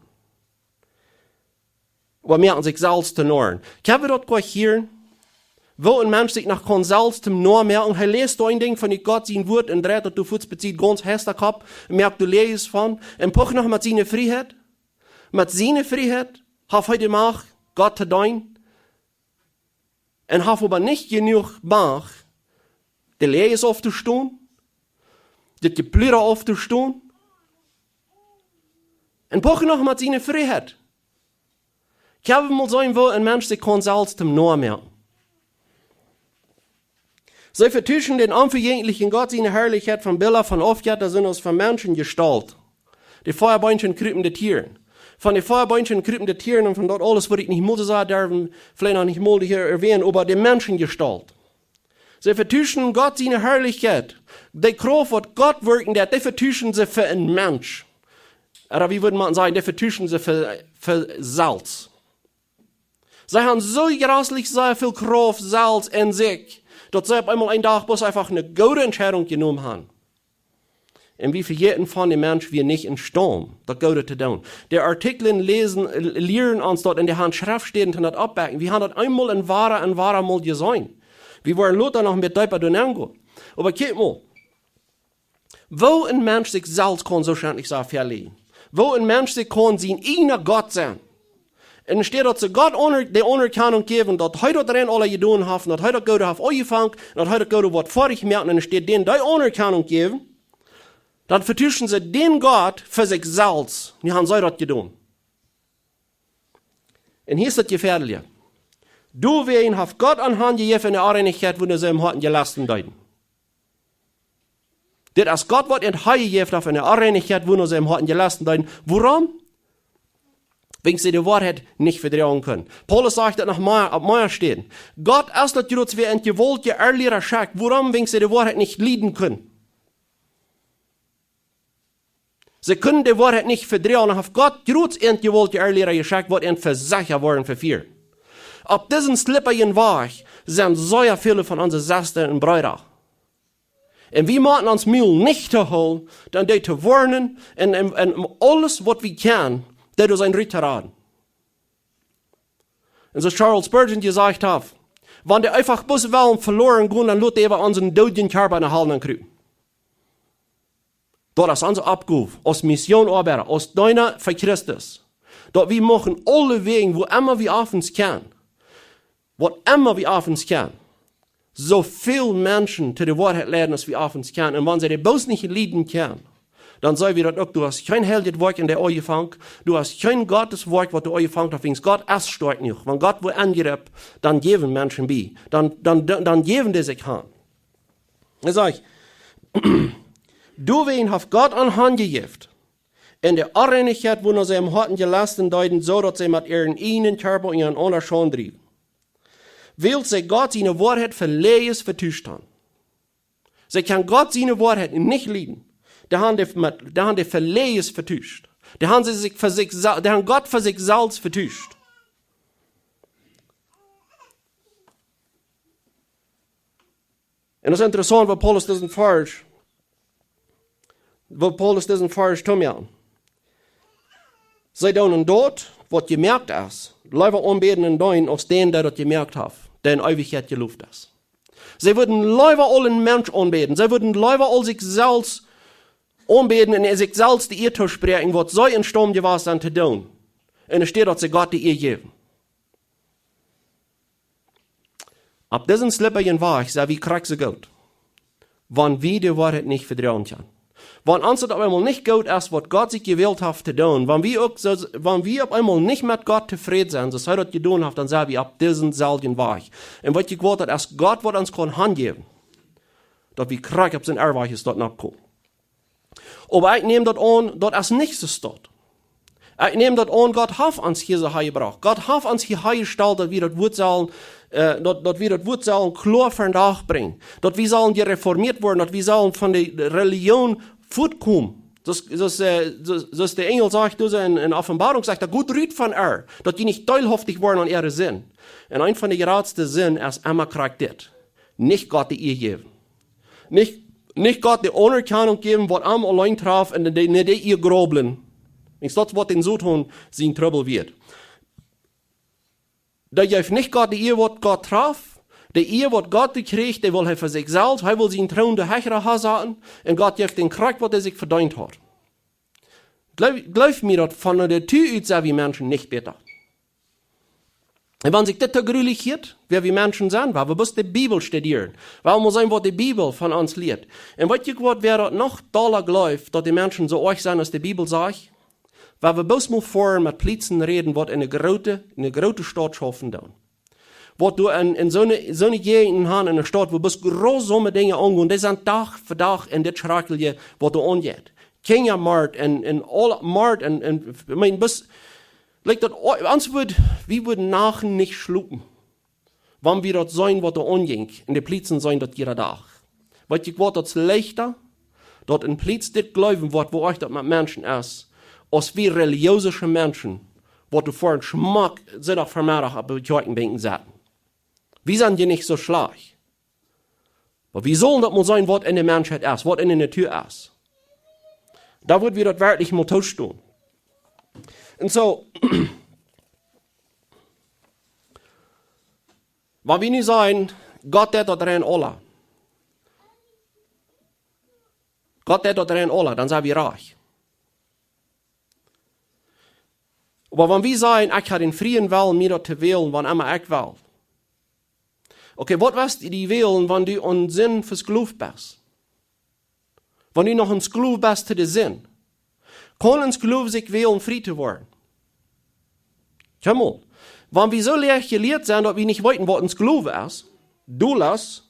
Oba moaken sikj selfst to Noaren. Kjenn wie daut goot hieren? Woo een Mensch sikj noch kaun selfst toom Noah moaken. Hee läst doa een Dinkj von Gott sien Wort un dreit daut doa fuaz bie sikj gaunz heist de Kopp, moakt doa Läajes von, un pocht noch met siene Frieheit, met siene Frieheit haft hee de Macht, Gott to deenen, un haft oba nich jenuach Macht, de Läajes auftostonen, daut Jepludra auftostonen, un pocht noch met siene Frieheit. Ekj hab mol jeseenen, woo een Mensch sikj kaun selfst toom Noah moaken. See vetuschen dän onvejenkjlichen Gott siene Harlichkjeit fa Bilda von Aufjetta, soo aus von Menschen jestalt. De veabeenje kjriepende Tieren. Von de veabeenje kjriepende Tieren un von daut aules, waut ekj nich mol soo sea derwen, veleicht noch nich mol hia erwänen, oba de Menschen jestalt. See vetuschen Gott siene Harlichkjeit, de Krauft, waut Gott wirkjen deit, dee vetuschen see fa een Mensch. Ooda wie wudden mau sajen, dee vetuschen see fa, fa selfst. See haben soo jreslich sea väl Krauft selfst en sikj, daut see opp eemol een Dach bloos eefach eene goode Entscheidunk jenomen haben. Un wie vejäten von, de Mensch wia nich em Staund, daut Goode to doonen. De Artikjlen läsen, äh, lieren ons daut, un dee haben Schreftstäden toom daut oppbakjen. Wie haben daut eemol un wada un wada mol jeseenen. Wie woaren lota noch een bät deepa doa nenn gonen. Oba kjikj mol, woo een Mensch sikj selfst kaun soo schentlich soo veläajen. Woo een Mensch sikj kaun sien ieejna Gott sennen. Un enne Städ daut see Gott auner-, de Aunerkjanunk jäwen, daut hee daut rein aula jedonen haft, un daut hee daut Goode haft aunjefongen, un daut hee daut Goode woat foadich moaken, un enne Städ dän dee Aunerkjanunk jäwen, dan vetuschen see dän Gott fa sikj selfst. Nu haben see daut jedonen. Un hia es daut Jefäadelje. Doawäajen haft Gott an hanjejäft enne Onreinichkjeit, wua see em Hoaten jelasten deeden. Dit es Gott, waut an hanjejäft haft enne Onreinichkjeit, wua see em Hoaten jelasten deeden. Wuarom? Wiels see de Woarheit nich vedroagen kunnen. Paulus sajcht daut noch mea, opp mea Städen. Gott es daut jrod, wäa an jewaultje Erliera schekjt. Wuarom? Wiels see de Woarheit nich lieden kunnen. See kunnen de Woarheit nich vedroagen, un haft Gott jrod an jewaultje Erliera jeschekjt, waut an fa secha woaren vefieren. Opp disen slipperijen Wajch sent sea väle von onse Sestren un Breeda. Un wie motten ons Mul nich toohoolen, dan dee to woarnen un, un, un aules, waut wie kjennen, dee doa sent rut to raden. Un soo aus Charles Spurgeon jesajcht haft, wan dee eefach bloos wellen veloren gonen, dan lot dee äwa onsen doodjen Kjarpa enne Hal nenn krupen. Daut es onse Oppgow, aus Missionsoabeida, aus Deena fa Christus. Daut wie muchten aulewäajen, wua emma wie opp ons kjennen, waut emma wie opp ons kjennen, soo väl Menschen to de Woarheit leiden, aus wie opp ons kjennen. Un wan see dee bloos nich lieden kjennen, dan saj wie daut uk, du hast kjeen heiljet Woakj en die aunjefongen, du hast kjeen Gottes Woakj, waut du aunjefongen hast, wiels Gott es stoakj jenuach. Wan Gott woat aunjripen, dan jäwen Menschen bie. Dan, dan, dan, dan jäwen dee sikj han. Dan saj ekj, doawäajen haft Gott an hanjejäft enne Onreinichkjeit, wua see em Hoaten jelasten deeden, soo daut see met äaren ieejnen Kjarpa unjarenaunda Schaund drieewen. Wiels see Gott siene Woarheit fa Läajes vetuscht han. See kjennen Gott siene Woarheit nich lieden. Dee han dee met, dee han dee fa Läajes vetuscht. Dee han see sikj fa sikj sel-, dee han Gott fa sikj selfst vetuscht. Un daut es interessaunt, woo Paulus disen Varsch, woo Paulus disen Varsch toom, jo. See doonen daut, waut jemoakt es, leewa aunbäden un deenen, aus dän, dee daut jemoakt haft, dee en Eewichkjeit jeloft es. See wudden leewa aul een Mensch aunbäden. See wudden leewa aul sikj selfst aunbäden un sikj selfst de Ea toospräakjen, waut see em Staund jewast sent to doonen. Enne Städ daut see Gott de Ea jäwen. Opp disen slipperijen Wajch sent wie krakjt soo goot, wan wie de Woarheit nich vedroagen kjennen. Wan ons daut opp eemol nich goot es, waut Gott sikj jewält haft to doonen, wan wie uk soo, wan wie opp eemol nich met Gott tofräd sent, soo aus hee daut jedonen haft, dan sent wie opp disen selwjen Wajch. Un weet jie waut, daut es Gott, waut ons kaun hanjäwen, daut wie krakjt opp sienen Wajch es daut nokomen. Oba ekj näm daut aun, daut es nich soo stoakj. Ekj näm daut aun, Gott haft ons hia soo hanjebrocht. Gott haft ons hia hanjestalt, daut wie daut Wort sellen, äh, daut, daut wie daut Wort sellen kloa vondoag brinjen. Daut wie sellen jereformieet woaren, daut wie sellen von de Religion fuatkomen. Daut, daut, äh, daut, daut de Enjel sajcht, daut en, en Openboarunk sajcht, daut Gott rut von äa, daut jie nich deelhauftich woaren aun äare Sind. Un eent von de jratste Sind es emma krakjt dit. Nich Gott de Ea jäwen. Nich, nich Gott de Aunerkjanunk jäwen, waut am auleen traft, un de, de, de Ea grublen. Wiels daut woat dän Soton sien Trubbel wieet. Dee jeef nich Gott de Ea, waut Gott traft. De Ea, waut Gott doa kjrieech, dee wull hee fa sikj selfst, hee wull sienen Troon doa hechra han saten, un Gott jeef dän krakjt, waut hee sikj vedeent haud. Jleew, jleew mie daut, von de Natua ut sent wie Menschen nich bäta. Un wan sikj dit too grulich hieet, wäa wie Menschen sent, wiels wie bloos de Bibel studieren, wiels wie seenen, waut de Bibel von ons lieet. Un weet jie waut, wäa daut noch dolla jleeft, daut de Menschen soo oajch sent aus de Bibel sajcht? Wiels wie bloos mol foaren met Plietsen räden, waut en eene groote, en eene groote Staut schaufen doonen. Waut doa en, en soone, soone Jäajenden han en de Staut, wua bloos grausome Dinja aungonen, dee sent Dach fa Dach en dit Schrakjliche, waut doa aunjeit. Kjinjamort en, en aul Mort en, en, ekj meen, bloos, like daut, o-, ons wudd, wie wudden Nachten nich schlopen, wan wie daut seenen, waut doa aunjinkj, en de Plietsen seenen daut jieda Dach. Weet jie waut, daut es leichta, daut een Plietz dit jleewen woat, woo oajch daut met Menschen es, aus wie relijeese Menschen, waut doa foaren schmock Sindach Vemeddach opp de Kjoakjenbenkj sitten. Wie sent je nich soo schlajcht. Oba wie sellen daut mol seenen, waut en de Menschheit es, waut en de Natua es. Doa wudden wie daut werkjlich mol toostonen. Un soo, wan wie nu sajen, Gott deit daut rein aula. Gott deit daut rein aula, dan sent wie rajcht. Oba wan wie sajen, ekj hab dän frieen Wellen, mie daut to wälen, wan emma ekj well. Okay, waut woascht du wälen, wan du aun Sind vesklowt best? Wan du noch een Sklov best to de Sind? Kaun een Sklov sikj wälen, frie to woaren? Kjikj mol. Wan wie soo leeg jelieet sent, daut wie nich weeten, waut een Sklov es, doulos,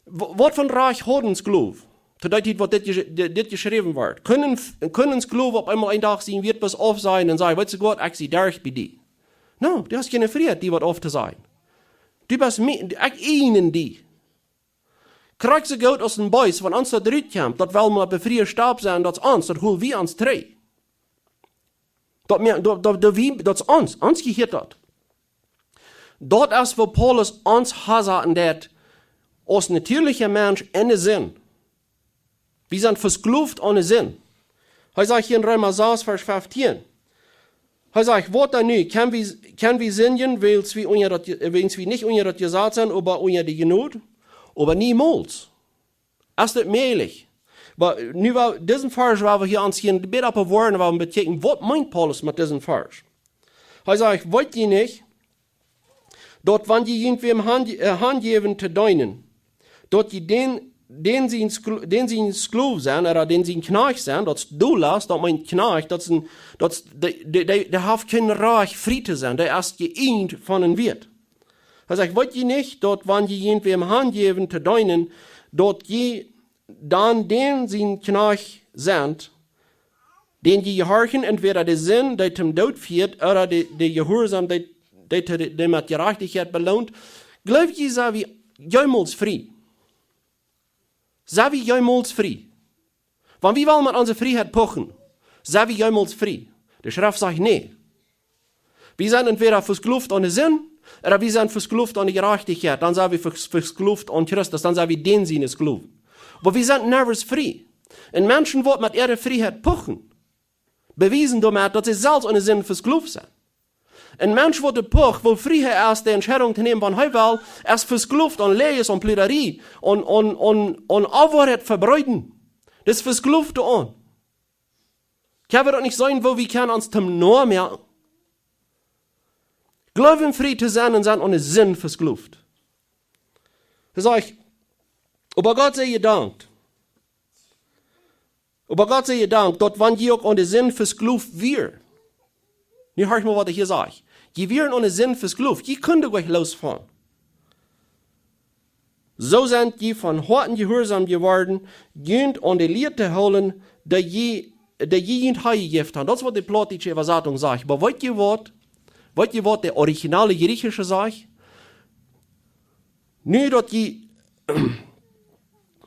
wa-, waut fa Rajcht haud een Sklov, to dee Tiet, waut dit, jes-, di-, dit jeschräwen wort? Kunn een, kunn een Sklov opp eemol een Dach sien Wieet bloos aufsajen un sajen: "Weetst du waut, ekj sie derch bie die"? No, du hast kjeene Frieheit, die waut auftosajen. Du best mie, ekj ieejne die. Krakjt soo goot aus een Beest, wan ons daut rutkjemt, daut well mau befriet, stopp sennen, daut es ons, daut hol wie ons trigj. Daut mea, daut, daut, daut wie, daut es ons, ons jehieet daut. Daut es, woo Paulus ons hasaten deit, aus natieelja Mensch en de Sind. Wie sent vesklowt aun de Sind. Hee sajcht hia en Reema sas, Varsch feftieen. Hee sajcht: "Waut dan nu? Kjenn wie, kjenn wie sindjen, wiels wie unja daut Je-, wiels wie nich unja daut Jesaz sent, oba unja de Jnod? Oba niemols. Es daut mäajlich?" Oba nu, wua, disen Varsch, wua wie hia ons hia een bät opp woaren, wua wie bekjikjen, waut meent Paulus met disen Varsch? Hee sajcht: "Weet jie nich, daut wan jie irjentwäm han-, äh, hanjäwen to deenen, daut jie dän, dän sien Skl-, dän sien Sklov sent, ooda dän sien Kjnajcht sent?" Daut es doulos, daut meent Kjnajcht, daut es een, daut es, dee, dee, dee, dee haft kjeen Rajcht frie to sennen, dee es jeieejent von een Wieet. Hee sajcht: "Weet jie nich, daut wan jie irjentwäm hanjäwen to deenen, daut jie dan dän sien Kjnajcht sent, dän jie jehorchen, entwäda de Sind, dee toom Doot fieet, ooda de, de Jehuarsom, dee, dee to de, dee met Jerajchtichkjeit beloont?" Jleew jie, sent wie jemols frie? Sent wie jemols frie? Wan wie wellen met onse Frieheit puchen, sent wie jemols frie? De Schreft sajcht: "Nä." Wie sent entwäda vesklowt aun de Sind, ooda wie sent vesklowt aun de Jerajchtichkjeit, dan sent wie ves-, vesklowt aun Christus, dan sent wie dän siene Sklowen. Oba wie sent never frie. Un Menschen, waut met äare Frieheit puchen, bewiesen doamet, daut see selfst aun de Sind vesklowt sent. Een Mensch, waut de Puch, woo frie hee es, de Entscheidunk to nämen, wan hee well, es vesklowt aun Läajes, aun Pludarie, aun, aun, aun, aun Onwoarheit vebreeden. Daut es vesklowt doaraun. Kjenn wie daut nich seenen, woo wie kjennen ons toom Noah moaken? Jleewen frie to sennen un sent aun de Sind vesklowt. Hee sajcht: "Oba Gott sie jedankt. Oba Gott sie jedankt, daut wan jie uk aun de Sind vesklowt wieren." Nu horcht mol, waut hee hia sajcht. "Jie wieren aun de Sind vesklowt. Jie kunnen doa nich loos von. Soo sent jie von Hoaten jehuarsom jeworden, junt aun de Lia to hoolen, dee jie, dee jie junt hanjejäft han." Daut es, waut de plautdietsche Äwasatunk sajcht. Oba weet jie waut? Weet jie, waut de originale griechische sajcht? Nu daut jie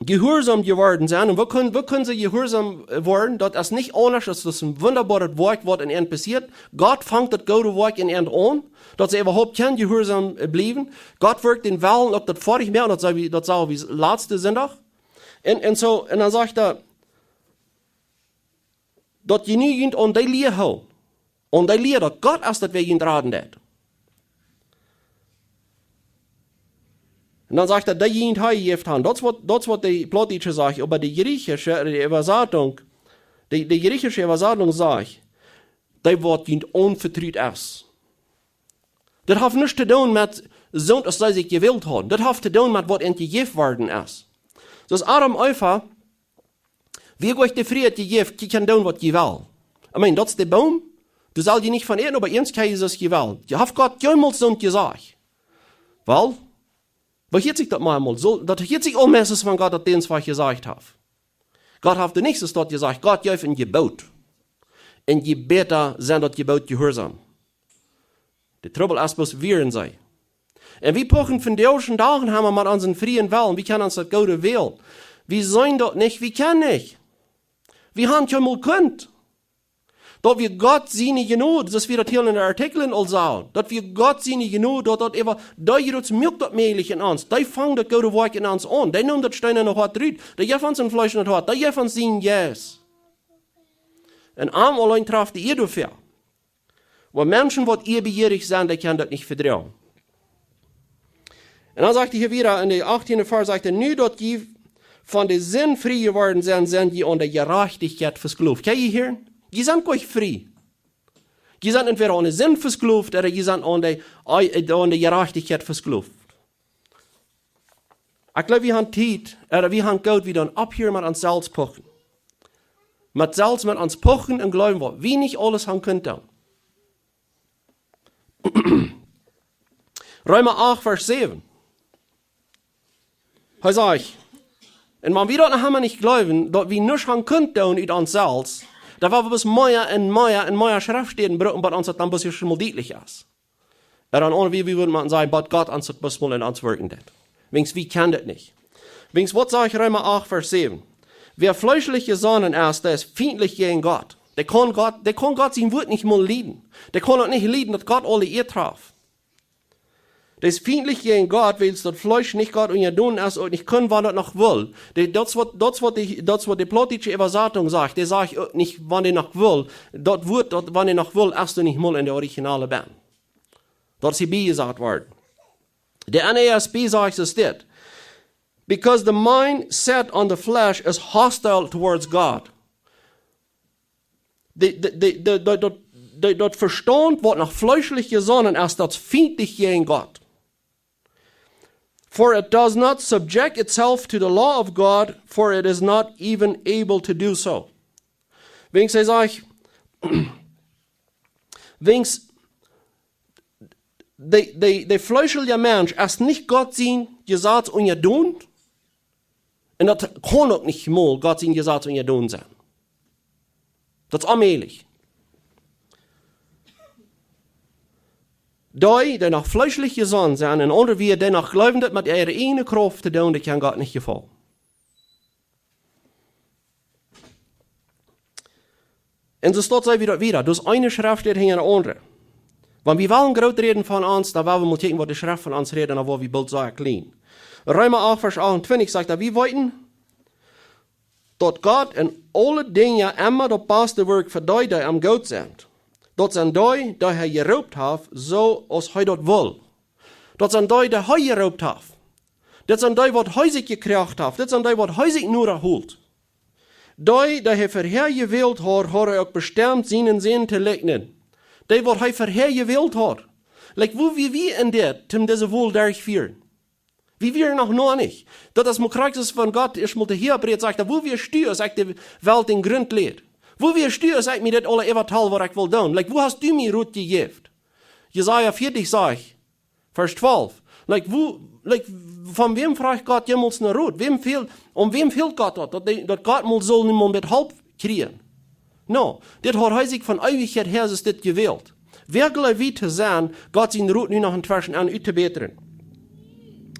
jehuarsom jeworden sent, un woo kunnen, woo kunnen see jehuarsom, äh, woaren? Daut es nich aundasch, daut es een wundaboaret Woakj, waut en an passieet. Gott fangt daut goode Woakj en an aun, daut see äwahaupt kjennen jehuarsom, äh, bliewen. Gott wirkjt dän Wellen uk daut foadich moaken, daut sach wie, daut sach wie latsten Sindach. Un, un soo, un dan sajcht hee, daut jie nu junt aun dee Lia hoolen. Aun dee Lia, daut Gott es daut, wäa junt raden deit. Un dan sajcht hee, dee junt hee jejäft han. Daut es waut, daut es waut de Plautdietsche sajcht, oba de griechische, de Äwasatunk, de, de griechische Äwasatunk sajcht, dee waut junt aunvetrut es. Daut haft nuscht to doonen met soont aus see sikj jewält hauden. Daut haft to doonen met waut an jejäft worden es. Soo aus Adam un Eva, wie Gott de Frieheit jejäft, jie kjennen doonen waut jie wellen. I mean, daut es de Boom. Du sust dee nich von äten, oba eent kjenn jie, soo aus jie wellen. Jie, haft Gott jemols soont jesajcht? Well, waut hieet sikj daut mau emol? Soo, daut hieet sikj aul meistens von Gott, daut dee ons waut jesajcht haft. Gott haft doa nuscht daut jesajcht. Gott jeef een Jeboot. Un jie bäta sent daut Jeboot jehuarsom. De Trubbel es bloos, wieren see. Un wie pochen vondoag dän Dach emma met onsen frieen Wellen. Wie kjennen ons daut Goode wälen. Wie sent daut nich, wie kjennen nich. Wie haben kjeenmol kunt. Daut wia Gott siene Jnod, soo aus wie daut hia en de Artikjlen aul sagen. Daut wia Gott siene Jnod, daut daut äwa, dee jeft ons, moakt daut mäajlich en ons. Dee fangt daut Goode Woakj en ons aun. Dee nemt daut steenane Hoat rut. Dee jeft ons een fleeschnet Hoat. Dee jeft ons sienen Jeist. Un am auleen traft de Ieed doafäa. Oba Menschen waut ieebejierich sent, dee kjennen daut nich vedroagen. Un dan sajcht hee hia wada en de achttiende Varsch, sajcht hee: "Nu daut jie von de Sind frie jeworden sent, sent jie aun de Jerajchtichkjeit vesklowt." Kjenn jie hieren? Jie sent goanich frie. Jie sent entwäda aun de Sind vesklowt, ooda jie sent aun de, aun de Jerajchtichkjeit vesklowt. Ekj jleew, wie haben Tiet, ooda wie haben goot, wie doonen opphieren met ons selfst pochen. Met selfst met ons pochen un jleewen, waut wie nich aules haben kunt doonen. Reema acht, Varsch säwen. Hee sajcht, un wan wie daut noch emma nich jleewen, daut wie nuscht haben kunt doonen ut ons selfst, dan woa wie bloos mea un mea un mea Schreftstäden brucken, bat ons daut dan bloos ieescht mol dietlich es. Ooda aun aundre Wieed, wie wudden mau sajen, bat Gott ons daut bloos mol en ons wirkjen deit. Wiels wie kjennen daut nich. Wiels waut sajcht Reema acht, Varsch säwen? Wäa fleeschlich jesonnen es, dee es fientlich jäajen Gott. Dee kaun Gott, dee kaun Gott sien Wuat nich mol lieden. Dee kaun daut nich lieden, daut Gott aule Ieed haft. Dee es fientlich jäajen Gott, wiels daut Fleesch nich Gott unjadon es, uk nich kaun, wan daut noch well. Dee, daut es waut, daut es waut de, daut es waut de Plautdietsche Äwasatunk sajcht. Dee sajcht uk nich, wan dee noch well. Daut Wuat, daut, wan dee noch well, es doa nich mol en de originale benn. Daut es hia biejesat worden. De N A S B sajcht es dit: "Because the mind set on the flesh is hostile towards God." De, de, de, de, de, daut, de, daut Vestaunt, waut noch fleeschlich jesonnen es, daut es fientlich jäajen Gott. "For it does not subject itself to the law of God, for it is not even able to do so." Wiels hee sajcht, wiels de, de, de fleeschelje Mensch es nich Gott sien Jesaz unjadon. Un daut kaun uk nich mol Gott sien Jesaz unjadon sennen. Daut es onmäajlich. Dee, dee noch fleeschlich jesonnen sent, en aundre Wieed, dee noch jleewen, daut met äare ieejne Krauft to doonen, daut kaun Gott nich jefaulen. Un soo steit see wada, wada. Daut es eene Schreft steit hinja de aundre. Wan wie wellen groot räden von ons, dan woa wie mol kjikjen, waut de Schreft von ons rät, un dan woa wie boolt sea kjlien. Reema acht, Varsch achtuntwintich sajcht daut, wie weeten, daut Gott en aule Dinja emma daut baste wirkjt fa dee, dee am goot sent. Daut sent dee, dee hee jeroopt haft, soo aus hee daut well. Daut sent dee, dee hee jeroopt haft. Daut sent dee, waut hee sikj jekroacht haft. Daut sent dee, waut hee sikj noda hilt. Dee, dee hee verhäa jewält haud, haud hee uk bestemt, sienen Sän to likjnen. Dee, waut hee verhäa jewält haud. Like, woo wia wie en dit, om dise Wol derchfieren? Wie wieren noch, noch nich. Daut es mau krakjt soo aus wan Gott ieescht mol de Hiob räd, sajcht hee: "Woo wieescht du, aus ekj de Welt dän Grunt läd? Woo wieescht du, aus ekj mie dit aule äwatal, waut ekj well doonen? Like, woo hast du mie Rot jejäft?" Jesaja vieetich sajcht, Varsch twalf. Like, woo, like, von wäm fruach Gott jemols no Rot? Wäm fält, aun wäm fält Gott daut, daut dee, daut Gott mol saul niemols met Help kjrieen? No, dit haud hee sikj von Eewichkjeit häa, es dit jewält. Wäa jleew wie to sennen, Gott sien Rot nu noch entweschen aun uttobätren?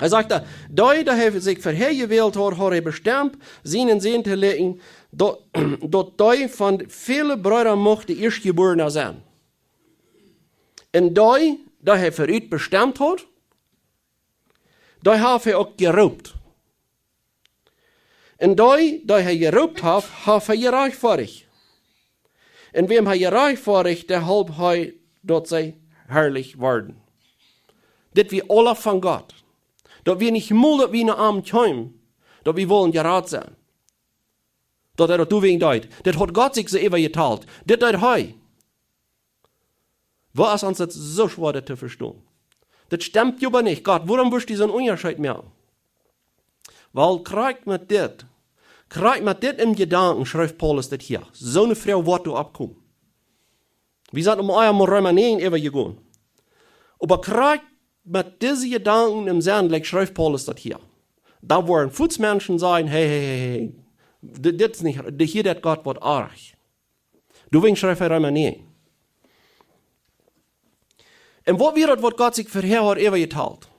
Hee sajcht doa, dee, dee hee sikj verhäa jewält haud, haud hee bestemt, sienen Sän to likjnen, daut, daut dee von väle Breeda mucht de Ieeschtjebuarna sennen. Un dee, dee hee verut bestemt haud, dee haft hee uk jeroopt. Un dee, dee hee jeroopt haft, haft hee jerajchtfoadicht. Un wäm hee jerajchtfoadicht, dee holp hee, daut see harlich worden. Dit wia aula von Gott. Daut wie nich mol, daut wie no am kjeemen, daut wie wullen jerat sennen. Daut hee daut doawäajen deed. Dit haud Gott sikj soo äwajetalt. Dit deed hee. Wuarom es ons daut soo schwoa, daut to vestonen? Daut stemt je oba nich. Gott, wuarom wurscht du soon Unjascheet moaken? Well, krakjt met dit, krakjt met dit em Jedanken schreef Paulus dit hia. Soone Froag woat doa oppkomen. Wie sent om ea mol Reema näajen äwajegonen. Oba krakjt met dise Jedanken em Senn, like, schreef Paulus daut hia. Doa woaren fuaz Menschen sajen: "Hey, hey, hey, hey. Dit, dit es nich, dit hia, daut Gott woat oajch." Doawäajen schreef hee Reema näajen. Un waut wia daut, waut Gott sikj verhäa haud äwajetalt?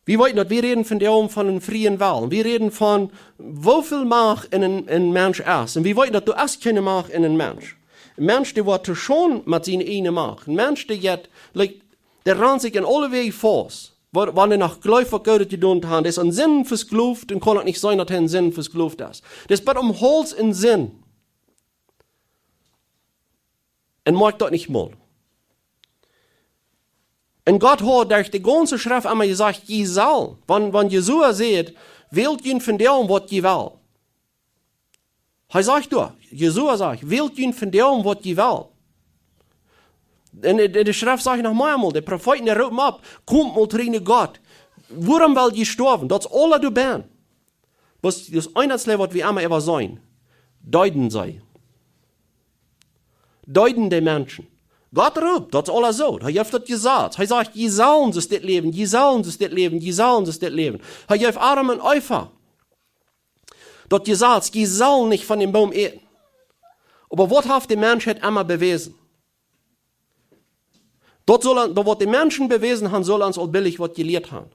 Wie weeten daut, wie räden vondoag von eenen frieen Wellen. Wie räden von woo väl Macht en een, een Mensch es. Un wie weeten daut, doa es kjeene Macht en een Mensch. Een Mensch, dee woat to Schaund met siene ieejne Macht. Een Mensch, dee jeit, like, dee rant sikj en aule Wäaj faust. Wa-, wan hee noch jleeft, waut Goodet jedonen to haben. Dee es aun Sind vesklowt un kaun uk nich seenen, daut hee aun Sind vesklowt es. Dee es bat aum Hauls en Sind. Un moakt daut nich mol. Un Gott haud derch de gaunze Schreft emma jesajcht: "Jie sellen." Wan, wan Josua sajcht: "Wält junt vondoag, waut jie wellen." Hee sajcht doa, Josua sajcht: "Wält junt vondoag, waut jie wellen." Un de, de, de Schreft sajcht noch mea mol, de Profeeten, dee roopen opp: "Komt mol trigj no Gott. Wuarom well jie stoawen?" Daut es aula doa benn. Bloos daut eensje, waut wie emma äwaseenen: Deeden see. Deeden de Menschen. Gott roopt, daut es aula soo. Hee jeft daut Jesaz. Hee sajcht: "Jie sellen soo dit läwen, jie sellen soo dit läwen, jie sellen soo dit läwen." Hee jeft Adam un Eva daut Jesaz: "Jie sellen nich von dän Boom äten." Oba waut haft de Menschheit emma bewäsen? Daut saul, daut waut de Menschen bewäsen haben, saul ons aul billich waut jelieet haben.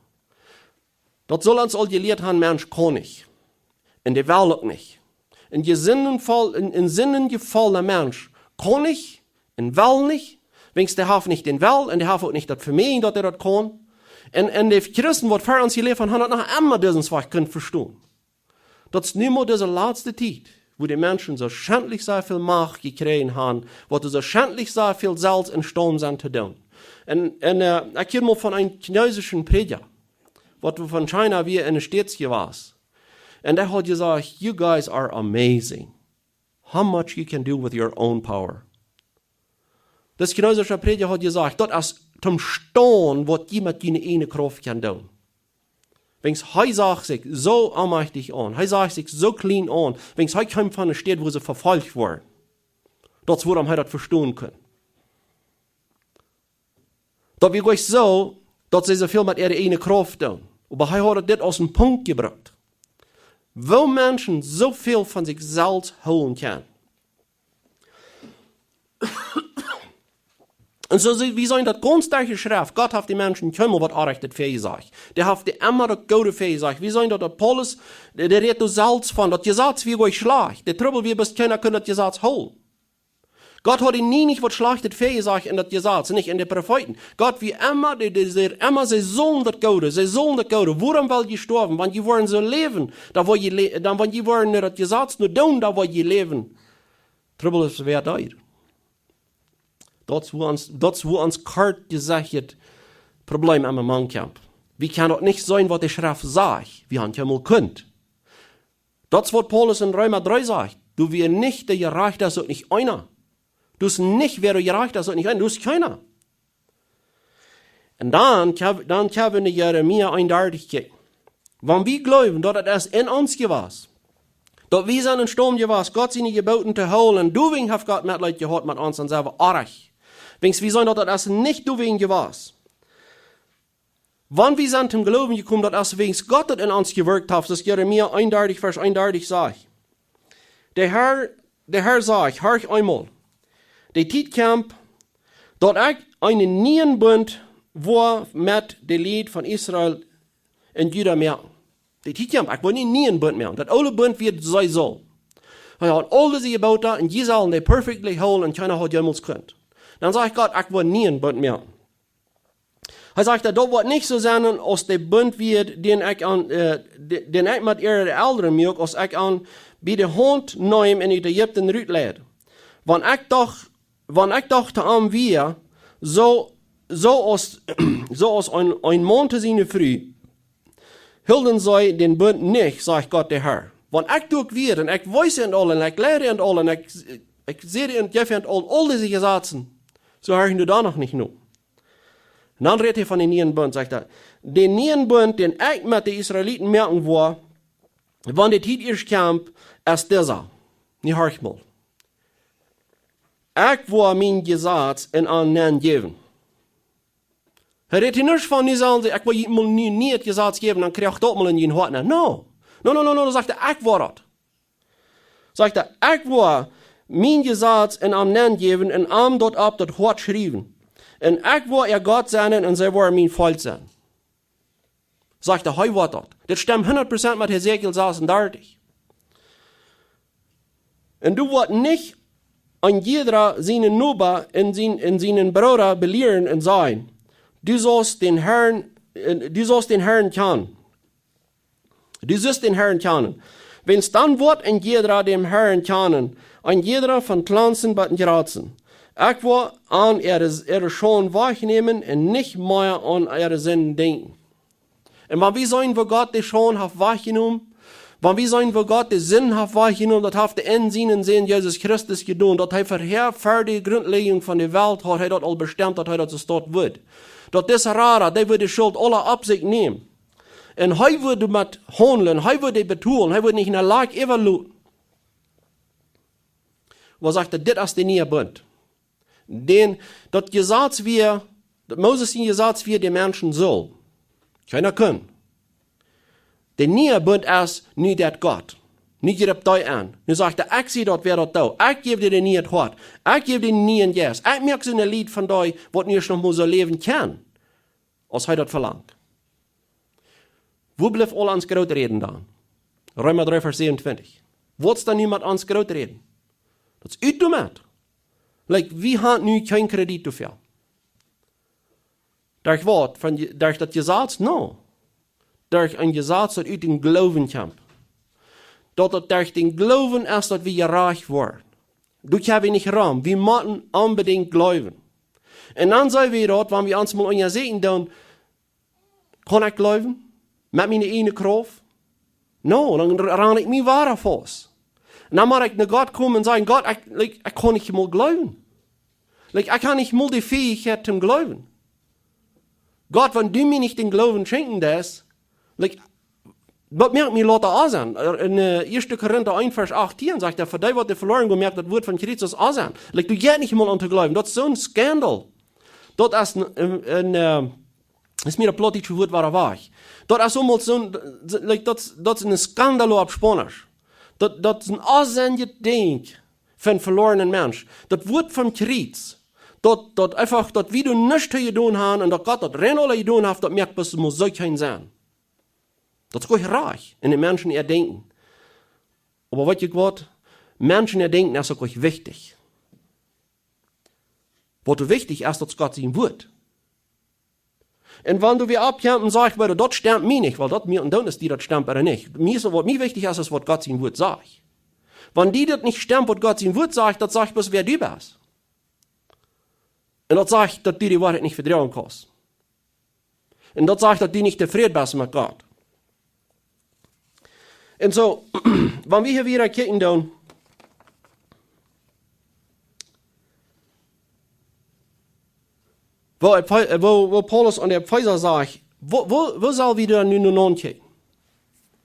Daut saul ons aul jelieet haben: Mensch kaun nich. Un dee well uk nich. Een jesindenvoll-, een, een sindenjefolna Mensch kaun nich un well nich, wiels dee haft nich dän Wellen un dee haft uk nich daut Vemoagen, daut hee daut kaun. Un, un de Christen, waut ver ons jeläft haben, haben daut noch emma disen Wajch kunt vestonen. Daut es nu mau dise latste Tiet, wua de Menschen soo schentlich soo väl Macht jekjräajen haben, waut soo schentlich soo väl selfst em Staund sent to doonen. Un, un, äh, ekj hieed mol von eenen chinesischen Prädja, waut von China wia en de States jewast. Un dee haud jesajcht: "You guys are amazing. How much you can do with your own power." Dis chinesische Prädja haud jesajcht: "Daut es toom Staunen, waut jie met june ieejne Krauft kjennen doonen." Wiels hee sach sikj soo aunmajchtich aun. Hee sach sikj soo kjlien aun. Wiels hee kjeem von eene Staut, wua see vefolcht worden. Daut es wuarom hee daut vestonen kunn. Daut wia nich soo, daut see soo väl met äare ieejne Krauft doonen. Oba hee haud dit aus een Punkt jebrukt, woo Menschen soo väl von sikj selfst hoolen kjennen. Un soo see, wie seenen daut gaunz derch de Schreft, Gott haft de Menschen kjeenmol waut Orrajchtet väajesajcht. Dee haft dee emma daut Goode väajesajcht. Wie seenen daut, daut Paulus, dee, dee rät doa selfst von, daut Jesaz wia nich schlajcht. De Trubbel wia, bloos kjeena kunn daut Jesaz hoolen. Gott haud an nie nich waut Schlajchtet väajesajcht en daut Jesaz, nich en de Profeeten. Gott wia emma, dee, dee säd emma, see sullen daut Goode, see sullen daut Goode. Wuarom well jie stoawen? Wan jie wudden soo läwen, dan wudd jie lä-, dan wan jie wudden no daut Jesaz no doonen, dan wudd jie läwen. Trubbel es wäa doa. Daut es wua ons, daut es wua ons kort jesajcht Problem aun mank kjemt. Wie kjennen daut nich seenen, waut de Schreft sajcht. Wie haben kjeenmol kunt. Daut es waut Paulus en Reema dree sajcht. Doa wia nich de Jerajchta, soo nich eena. Doa es nich wäa de Jerajchta, soo nich eena. Doa es kjeena. Un dan, kje-, dan kjenn wie no Jeremia eenundartich kjikjen. Wan wie jleewen, daut et es en ons jewast, daut wie sent em Staund jewast, Gott siene Jeboten to hoolen, un doawäajen haft Gott Metleet jehaut met ons un sent wie orrajcht. Wiels wie seenen, daut et es nich doawäajen jewast. Wan wie sent toom Gloowen jekomen, daut es wiels Gott daut en ons jewirkjt haft, soo aus Jeremia eenundartich, Varsch eenundartich sajcht. De Herr, de Herr sajcht: "Horcht eemol, de Tiet kjemt, daut ekj eenen nieen Bunt woa met de Lied von Israel un Juda moaken." De Tiet kjemt, ekj woa eenen nieen Bunt moaken. Daut oole Bunt wia soo. Hee haud aul dise Jeboten un jie sellen dee perfectly hoolen un kjeena haud jemols kunt. Dan sajcht Gott: "Ekj woa eenen nieen Bunt moaken." Hee sajcht, daut woat nich soo sennen aus de Bunt wia, dän ekj aun, äh, de-, dän ekj met äare Elren muak, aus ekj an bie de Haunt neem un ut Ägipten rutleid. Wan ekj doch, wan ekj doch to am wia, soo soo aus, soo aus een, een Maun to siene Fru, hilden see dän Bunt nich, sajcht Gott de Herr. Wan ekj doa wia, un ekj wees an aul, un ekj lieed an aul, un ekj, ekj säd an, jeef an aul, aul dise Jesazen, soo horcht jie doa noch nich no. Un dan rät hee von dän nieen Bunt, sajcht hee: "Dän nieen Bunt, dän ekj met de Israeliten moaken woa, wan de Tiet ieescht kjemt, es disa." Nu horcht mol. "Ekj woa mien Jesaz en an nenjäwen." Hee rät hia nich von, nu sellen see, "Ekj woa junt mol nu, nu daut Jesaz jäwen, dan kjrie jie daut mol en jun Hoat nenn." No. No, no, no, no, sajcht hee, "Ekj woa daut." Sajcht hee: "Ekj woa mien Jesaz en an nenjäwen un an daut opp daut Hoat schriewen. Un ekj woa äa Gott sennen un see woaren mien Volkj sennen." Sajcht hee, hee woat daut. Dit stemt hundat Prozent met Hesekiel sasendartich. "Un du woascht nich een jieda sienen Noba un sien, un sienen Brooda belieren un sajen: Du saust dän Herrn, äh, du saust dän Herrn kjanen. Du saust dän Herrn kjanen. Wiels dan woat een jieda dän Herrn kjanen, een jieda von kjlansten bat dän jratsten. Ekj woa an äare, äare Schaund wajchnämen un nich mea aun äare Sinden denkjen." Un wan wie seenen, woo Gott de Schaund haft wajchjenomen, wan wie seenen, woo Gott de Sind haft wajchjenomen, daut haft hee en sienen Sän Jesus Christus jedonen, daut hee verhäa, ver de Grundlegung von de Welt, haud hee daut aul bestemt, daut hee daut soo stonen wudd. Daut dise Rada, dee wudd de Schult aula opp sikj nämen. Un hee wudd doamet haundlen, hee wudd dee betolen, hee wudd nich en de Lach äwaloten. Oba sajcht hee, dit es de niee Bunt. Dän, daut Jesaz wia, daut Moses sien Jesaz wia, de Menschen sullen. Kjeena kunn. De niee Bunt es nu daut Gott. Nu jript hee aun. Nu sajcht hee, "Ekj sie daut, wäa daut deit. Ekj jäw die dän nieen Hoat. Ekj jäw die dän nieen Jeist. Ekj moak soone Lied von die, waut nu ieescht noch mol soo läwen kjennen, aus hee daut velangt." Wua blift aul ons Grooträden dan? Reema dree, Varsch säwenuntwintich. Waut es dan nu met ons Grooträden? Daut es ut doamet. Like, wie haben nu kjeen Kredit doafäa. Derch waut? Von Je-, derch daut Jesaz? No. Derch een Jesaz, daut ut dän Gloowen kjemt. Daut, daut derch dän Gloowen es, daut wie jerajcht woaren. Doa kjenn wie nich rom. Wie motten onbedinjt jleewen. Un dan saj wie daut, wan wie ons mol unjasäkjen doonen, kaun ekj jleewen? Met miene ieejne Krauft? No, dan r-, ran ekj mie wada faust. Un dan mott ekj no Gott komen un sajen, "Gott, ekj, like, ekj kaun nich mol jleewen. Like, ekj hab nich mol de Fäichkjeit toom jleewen. Gott, wan du mie nich dän Gloowen schenkjen deist, like, waut moak mie lota aun sennen?" En, äh, Ieeschte Korinta eent, Varsch achtieen sajcht hee, "Fa dee, waut veloaren gonen, moakt daut Wuat von Christus aun sennen." Like, doa jeit nich mol aun to jleewen. Daut es soon Skandal. Daut es een, een, een, äh, es mea daut plautdietsche Wuat, wada wajch. Daut es aulsoo soon, like, daut, daut es een Skandal opp Spaunisch. Daut, daut es een aunsenjet Dinkj fa een veloarnen Mensch. Daut Wuat von Christus, daut, daut eefach, daut wie doa nuscht to jedonen haben un daut Gott daut rein aula jedonen haft, daut moakt bloos mol soo kjeen Senn. Daut es goot rajcht en de Menschen äa Denkjen. Oba weet jie waut? Menschen äa Denkjen es uk nich wichtich. Waut doa wichtich es, daut es Gott sien Wuat. Un wan du wada oppkommst un sajchst, "Well, daut stemt mie nich", well, daut mie, un dan es die daut stemt ooda nich. Mie es, waut mie wichtich es, es waut Gott sien Wuat sajcht. Wan die daut nich stemt, waut Gott sien Wuat sajcht, daut sajcht bloos, wäa du best. Un daut sajcht, daut du de Woarheit nich vedroagen kaust. Un daut sajcht, daut du nich tofräd best met Gott. Un soo, wan wie hia wada kjikjen doonen, woo, Ephe-, woo, woo Paulus aun de Efeesa sajcht, woo, woo, woo sell wie dan nu no aunkjikjen?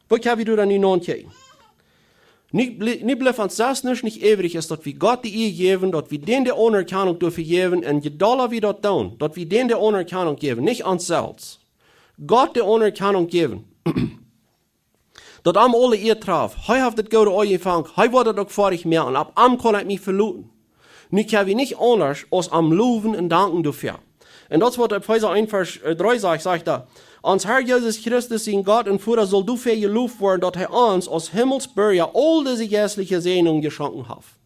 Woo kjenn wie dan nu no aunkjikjen? Nu blie-, nu blift ons selfst nuscht nich übrig, es daut wie Gott de Ea jäwen, daut wie dän de Aunerkjanunk doafäa jäwen, un je dolla wie daut doonen, daut wie dän de Aunerkjanunk jäwen, nich ons selfst. Gott de Aunerkjanunk jäwen. Daut am aule Ea traf. Hee haft daut Goode aunjefongen, hee woat daut uk foadich moaken, un opp am kaun ekj mie veloten. Nu kjenn wie nich aundasch aus am lowen un danken doafäa. Un daut es waut Efeesa eent Varsch, äh, dree sajcht, sajcht hee: "Ons Herr Jesus Christus, sien Gott un Voda, saul doafäa jeloft woaren, daut hee ons aus Himmelsburja aul dise jeistelje Säajnungen jeschonken haft."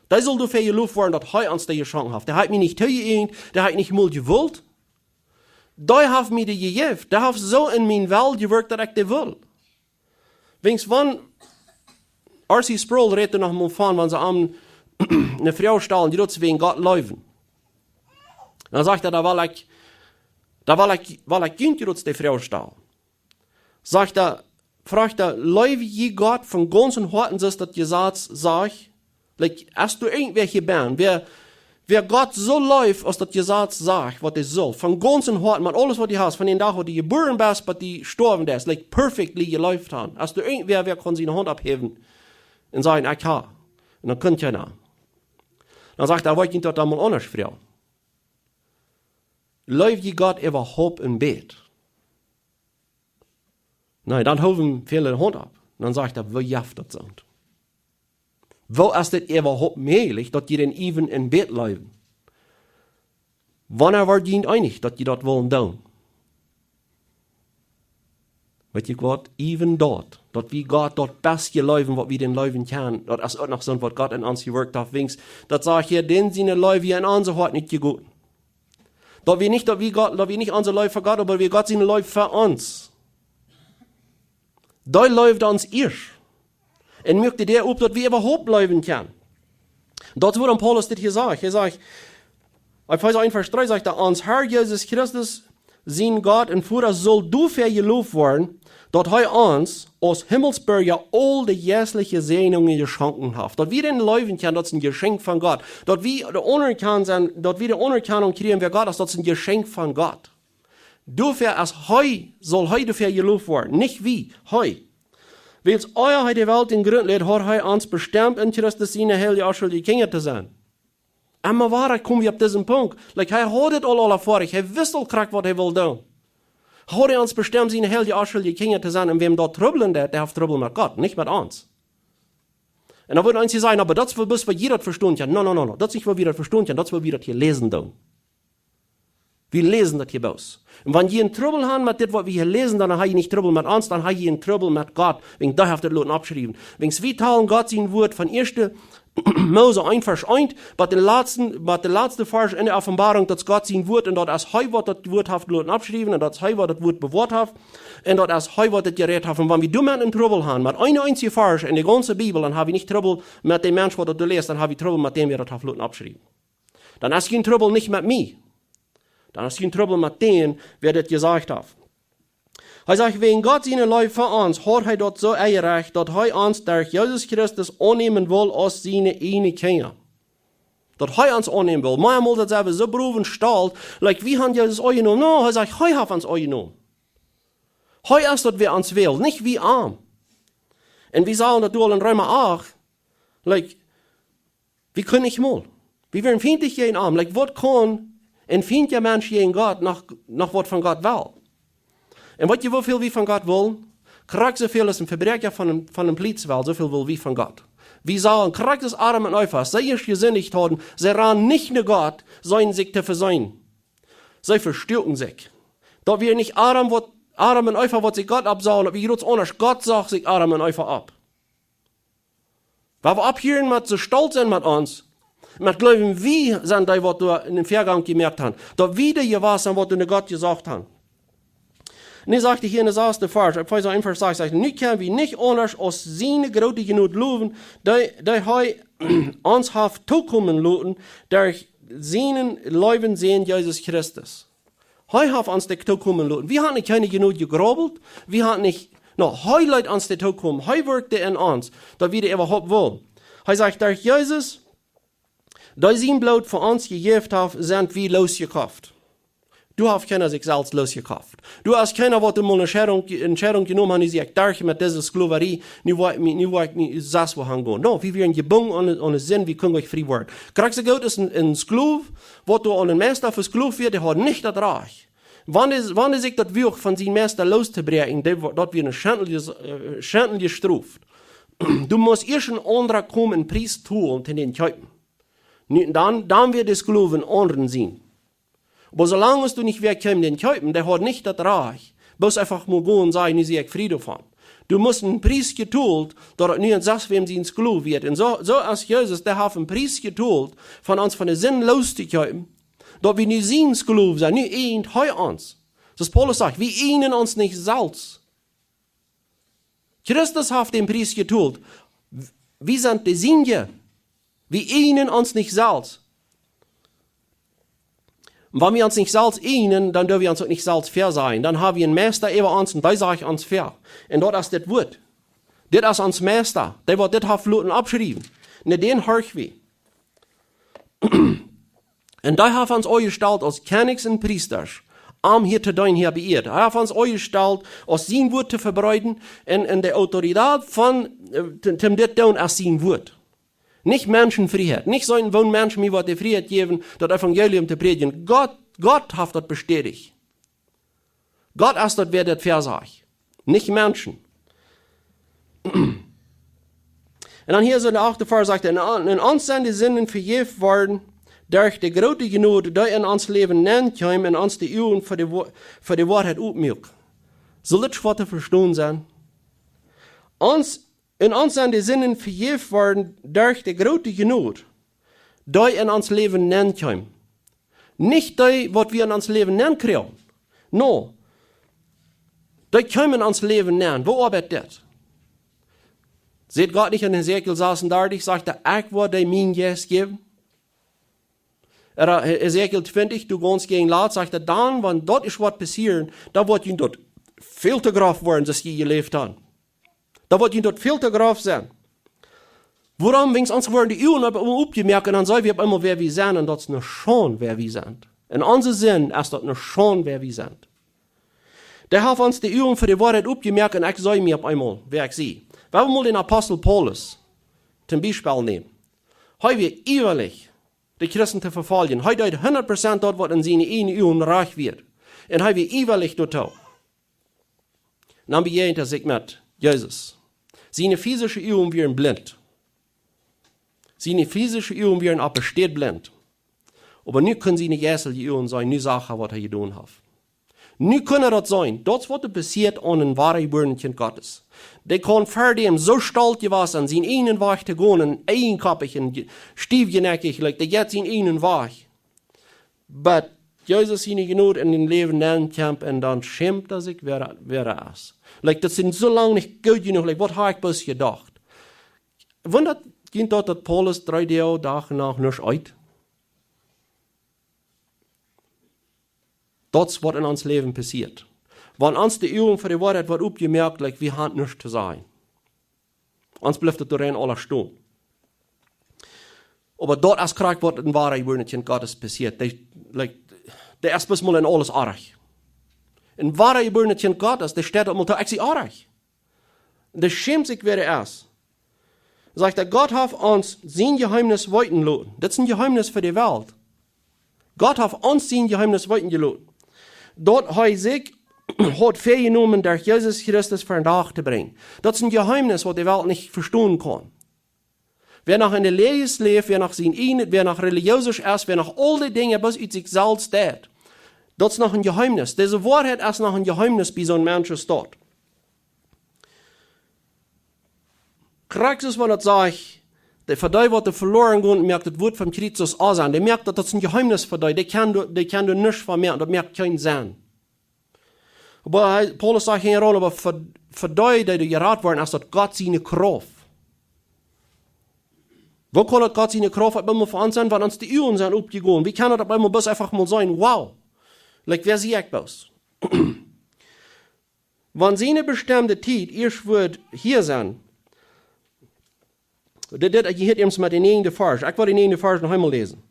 Dee saul doafäa jeloft woaren, daut hee ons dee jeschonken haft. Dee haft mie nich toojeeejent, dee haft nich mol jewult. Dee haft mie dee jejäft, dee haft soo en miene Welt jewirkjt, daut ekj dee well. Wiels wan R C Sproul rät doa noch mol von, wan see am eene Froag stalden, dee daut see wäajen Gott leewen. Dan sajcht hee, dan well ekj, dan well ekj, well ekj junt jrots de Froag stalen. Sajcht hee, fruach hee: Leew jie Gott von gaunzem Hoaten, soo aus daut Jesaz sajcht? Like, aus du irjentwäa hia best, wäa, wäa Gott soo leeft, aus daut Jesaz sajcht, waut hee saul, von gaunzem Hoaten, met aules waut du hast, von dän Dach waut du jebuaren best, bat du stoawen deist, like, perfectly jeleeft haben. Aus du irjentwäa, wäa kaun siene Haunt opphäwen un sajen: Ekj hab. Un dan kunn kjeena. Dan sajcht hee: Woa ekj junt daut dan mol aundasch froagen. Leew jie Gott äwahaupt een bät? Nä, dan hoowen väle de Haunt opp. Dan sajcht hee: Woo jeft daut soont? Woo es dit äwahaupt mäajlich, daut jie dän iewen een bät leewen? Wanea wort jie eenich, daut jie daut wullen doonen? Weet jie waut? Iewen daut, daut wie Gott daut best jeleewen, waut wie dän leewen kjennen, daut es uk noch soont, waut Gott en ons jewirkjt haft, wiels daut sajcht hia, dän siene Leew wia en onse Hoaten nich jegoten. Daut wia nich, daut wie Gott, daut wia nich onse Leew fa Gott, oba wia Gott siene Leew fa ons. Dee leeft ons ieescht. Un moakt de Däa op, daut wie äwahaupt leewen kjennen. Daut es wuarom Paulus dit hia sajcht. Hee sajcht, Efeesa eent Varsch dree sajcht hee: Ons Herr Jesus Christus, sien Gott un Voda, saul doafäa jeloft woaren, daut hee ons aus Himmelsbirja aul de jeistliche Säajnungen jeschonken haft. Daut wie dän leewen kjennen, daut es een Jeschenkj von Gott. Daut wie de Aunerkjanunk sent, daut wie de Aunerkjanunk kjrieen, wäa Gott es, daut es een Jeschenkj von Gott. Doafäa es hee, saul hee doafäa jeloft woaren, nich wie, hee. Wiels ea hee de Welt em Grunt läd, haud hee ons bestemt, en Christus siene heilje, onschuldje Kjinja to sennen. Emma wada komen wie opp disen Punkt. Like, hee haud et aul, aul erfoaren. Hee wist aul krakjt, waut hee wull doonen. Haud hee ons bestemt, siene heilje, onschuldje Kjinja to sennen? Un wäm daut trubblen deit, dee haft Trubbel met Gott, nich met ons. Un dan wudden eenje sajen: Oba daut es bloos, woo jie daut vestonen kjennen. No, no, no, no. Daut es nich, woo wie daut vestonen kjennen. Daut es, woo wie daut hia läsen doonen. Wie läsen daut hia bloos. Un wan jie een Trubbel haben met dit, waut wie hia läsen, dan hab jie nich Trubbel met ons, dan hab jie een Trubbel met Gott. Wäajen dee haft et loten oppschriewen. Wäajen wie talen Gott sien Wuat von ieeschte Mose eent Varsch eent, bat dän latsten, bat dän latsten Varsch en de Openboarunk, daut es Gott sien Wuat, un daut es hee, waut daut Wuat haft loten oppschriewen, un daut es hee, waut daut Wuat bewoat haft, un daut es hee, waut daut jerät haft. Un wan wie doamet een Trubbel haben, met een eenzijen Varsch en de gaunze Bibel, dan hab wie nich Trubbel met dän Mensch, waut daut läst, dan hab wie Trubbel met däm, wäa daut haft loten oppschriewen. Dan es jie een Trubbel nich met mie. Dan es jie een Trubbel met dän, wäa dit jesajcht haft. Hee sajcht: Wäajen Gott siene Leew fa ons haud hee daut soo enjerecht, daut hee ons derch Jesus Christus aunnämen wull aus siene ieejne Kjinja. Daut hee ons aunnämen wull. Mea mol daut sent wie soo brow un stolt, like, wie haben Jesus aunjenomen. No, hee sajcht, hee haft ons aunjenomen. Hee es daut, wäa ons well, nich wie am. Un wie sagen daut doa aul en Reema acht, like, wie kunnen nich mol. Wie wieren fient jäajen am. Like, waut kaun een fientja Mensch jäajen Gott noch, noch waut von Gott wellen? Un weet jie, woo väl wie von Gott wellen? Krakjt soo väl aus een Vebräakja von een, von een Pliez well, soo väl well wie von Gott. Wie sagen, krakjt aus Adam un Eva, aus see ieescht jesindicht hauden, see randen nich no Gott, seenen sikj to vesieekjen. See vestuaken sikj. Daut wia nich Adam, waut, Adam un Eva, waut sikj Gott oppsajen, daut wia jrods aundasch. Gott sach sikj Adam un Eva opp. Wan wie opphieren met soo stolt sennen met ons, met jleewen, wie sent dee, waut doa eenen Väagank jemoakt haben, daut wie dee jewast sent, waut no Gott jesocht haben. Un dan sajcht hee hia en dän sasten Varsch, Efeesa eent Varsch sas, sajcht: Nu kjenn wie nich aundasch aus siene groote Jnod lowen, dee, dee hee ons haft tookomen loten derch sienen leewen Sän Jesus Christus. Hee haft ons dit tookomen loten. Wie haben nich kjeene Jnod jegraubelt. Wie haben nich, no, hee leet ons dit tookomen. Hee wirkjt en ons, daut wie dee äwahaupt wullen. Hee sajcht: Derch Jesus, dee sien Bloot fa ons jejäft haft, sent wie loosjekoft. Doa haft kjeena sikj selfst loosjekoft. Doa es kjeena, waut emol eene Entscheidunk, Entscheidunk jenomen haft, dee sajcht: Ekj, derch met dise Sklowarie, nu woa ekj mie, nu woa ekj mie selfst wua han gonen. No, wie wieren jebungen aun, aun de Sind, wie kunnen nich frie woaren. Krakjt soo goot es een, een Sklow, waut doa aun een Meista vesklowt wia, dee haud nich daut Rajcht. Wan hee, wan hee sikj daut wuag, von sienen Meista loostobräakjen, dee wo-, daut wia eene schendliche, äh, schendliche Strof. Du must ieescht een aundra komen, een Pries tolen, om dän to kjeepen. Nu, dan, dan wia de Sklow een aundren sien. Oba soo lang aus doa nich wäa kjeem dän kjeepen, dee haud nich daut Rajcht, bloos eefach mol gonen un sajen: Nu sie ekj frie doavon. Du must een Pries jetolt, daut et nu een sest wäm sien Sklow wia. Un soo, soo aus Jesus, dee haft een Pries jetolt, von ons von de Sind loostokjeepen, daut wie nu sien Sklow sent, nu ieejent hee ons. Soo aus Paulus sajcht, wie ieejnen ons nich selfst. Christus haft dän Pries jetolt. Wie sent de Sienje. Wie ieejnen ons nich selfst. Wan wie ons nich selfst eenen, dan doo wie ons uk nich selfst väasajen. Dan ha wie een Meista äwa ons un dee sajcht ons väa. Un daut es dit Wuat. Dit es ons Meista. Dee waut dit haft loten oppschriewen. No dän horch wie. Un dee haft ons aunjestalt aus Kjennichs un Priestasch, om hia to deenen hia opp Ieed. Hee haft ons aunjestalt aus sien Wuat to vebreeden un, un de Autoritäet von, äh, to, to dit doonen es sien Wuat. Nich Menschenfrieheit. Nich soo een, woo Menschen mie waut de Frieheit jäwen, daut Evangelium to prädjen. Gott, Gott haft daut bestädicht. Gott es daut, wäa daut väasajcht. Nich Menschen. Un dan hia soo en de achte Varsch sajcht hee: "En, en ons sent de Sinden vejäft worden derch de groote Jnod, dee en ons Läwen nenkjeem un ons de Uagen fa de Wo-, fa de Woarheit opmuak." Sull dit schwoa to vestonen sennen? Ons, en ons sent de Sinden vejäft worden derch de groote Jnod, dee en ons Läwen nenkjeem. Nich dee, waut wie en ons Läwen nenkjrieen. No. Dee kjeem en ons Läwen nenn. Woo oabeit dit? Sajcht Gott nich en Hesekiel sasundartich, sajcht hee: "Ekj woa die mienen Jeist jäwen"? Ooda Hesekiel twintich, doa gaunz jäajen latst, sajcht hee: "Dan, wan daut es waut passieren, dan woat junt daut väl to grof woaren, soo aus jie jeläft haben. Dan woat junt daut väl to grof sennen." Wuarom? Wiels ons woaren de Uagen opp, oppjemoakt un dan seenen wie opp eemol, wäa wie sent, un daut es ne Schaund, wäa wie sent. En onse Sind es daut ne Schaund, wäa wie sent. Dee haft ons de Uagen fa de Woarheit oppjemoakt un ekj see mie opp eemol, wäa ekj sie. Wie haben mol dän Apostel Paulus tom Biespel nämen. Hee wia iewrich, de Christen to vefoljen. Hee deed hundat Prozent daut, waut en siene ieejne Uagen rajcht wia. Un hee wia iewrich doatoo. Dan bejäajent hee sikj met Jesus. Siene physische Uagen wieren blint. Siene physische Uagen wieren opp de Städ blint. Oba nu kunnen siene jeistelje Uagen seenen, nu sach hee, waut hee jedonen haft. Nu kunn hee daut seenen. Daut es waut doa passieet aun een woajebuarnet Kjint Gottes. Dee kunn ver däm soo stolt jewast sennen, sienen eenen Wajch to gonen, un eejenkoppich un je-, stiefjenekjich, like, dee jeit sienen eenen Wajch. Oba Jesus siene Jnod en dän Läwen nenkjemt un dan schämt hee sikj, wäa, wäa hee es. Like, daut es soo lang nich goot jenuach, like, waut haud ekj bloos jedocht? Wundad junt daut, daut Paulus dree Doag, Doag noch nuscht eet? Daut es waut en ons Läwen passieet. Wan ons de Uagen fa de Woarheit woat oppjemoakt, like, wie haben nuscht to sajen. Ons blift daut doaraun aules stonen. Oba daut es krakjt waut en woajebuarnet Kjint Gottes passieet. Dee, like, dee es bloos mol en aules oajch. En woajebuarnet Kjint Gottes, dee steit opp mol to, ekj sie oajch. Dee schämt sikj, wäa hee es. Sajcht hee: "Gott haft ons sien Jeheemnis weeten loten." Daut es een Jeheemnis fa de Welt. Gott haft ons sien Jeheemnis weeten jeloten, daut hee sikj haud väajenomen, derch Jesus Christus vondoag to brinjen. Daut es een Jeheemnis, waut de Welt nich vestonen kaun. Wäa noch en de Läajes läft, wäa noch sien ieejnet, wäa noch religiös es, wäa noch aul dee Dinja bloos ut sikj selfst deit, daut es noch een Jeheemnis. Dise Woarheit es noch een Jeheemnis bie soon Mensch aus daut. Krakjt soo aus wan daut sajcht, dee, fa dee, waut doa veloaren gonen, moakt daut Wuat von Christus aus aun. Dee moakt daut, daut es een Jeheemnis fa dee. Dee kjennen doa, dee kjennen doa nuscht von moaken, daut moakt kjeen Senn. Oba hee, Paulus sajcht hia, oba fa, fa dee, dee doa jerat woaren, es daut Gott siene Krauft. Woo kaun daut Gott siene Krauft opp eemol fa ons sennen, wan ons de Uagen sent oppjegonen? Wie kaun daut opp eemol bloos eefach mol sennen? Wow. Like, wäa sie ekj bloos? Wan siene bestemde Tiet ieescht wudd hia sennen. Dit, dit, jie hieet eemol met dän näajenden Varsch. Ekj well dän näajenden Varsch noch eemol läsen.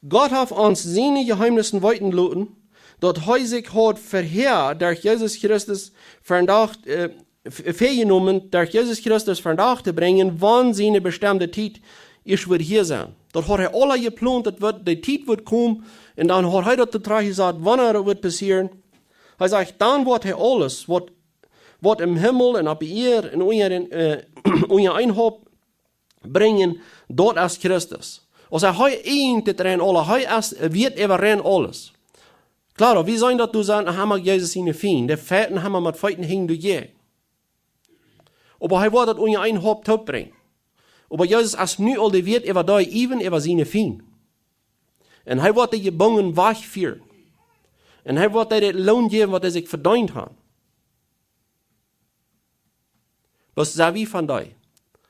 Gott haft ons siene Jeheemnisse weeten loten, daut hee sikj haud verhäa derch Jesus Christus vondoag, äh, v-, väajenomen, derch Jesus Christus vondoag to brinjen, wan siene bestemde Tiet ieescht wudd hia sennen. Daut haud hee aul jeplont, daut wudd, de Tiet wudd komen, un dan haud hee daut doa trajcht jesat, wanea daut wudd passieren. Hee sajcht, dan woat hee aules, waut, waut em Himmel un opp de Ieed un unja dän, äh, unja een Haupt brinjen, daut es Christus. Aus hee, hee eent dit rein aules, hee es, wieet äwa rein aules. Klaro, wie seenen daut, doa sent emma Jesus siene Fiend, dee fighten emma met Fieten hinjen doa jäajen. Oba hee woat daut unja een Haupt toopbrinjen. Oba Jesus es nu aul de Wieet äwa dee, äwen äwa siene Fiend. Un hee woat dee jebungen wajchfieren. Un hee woat dee daut Loon jäwen, waut dee sikj vedeent haben. Waut sent wie von dee,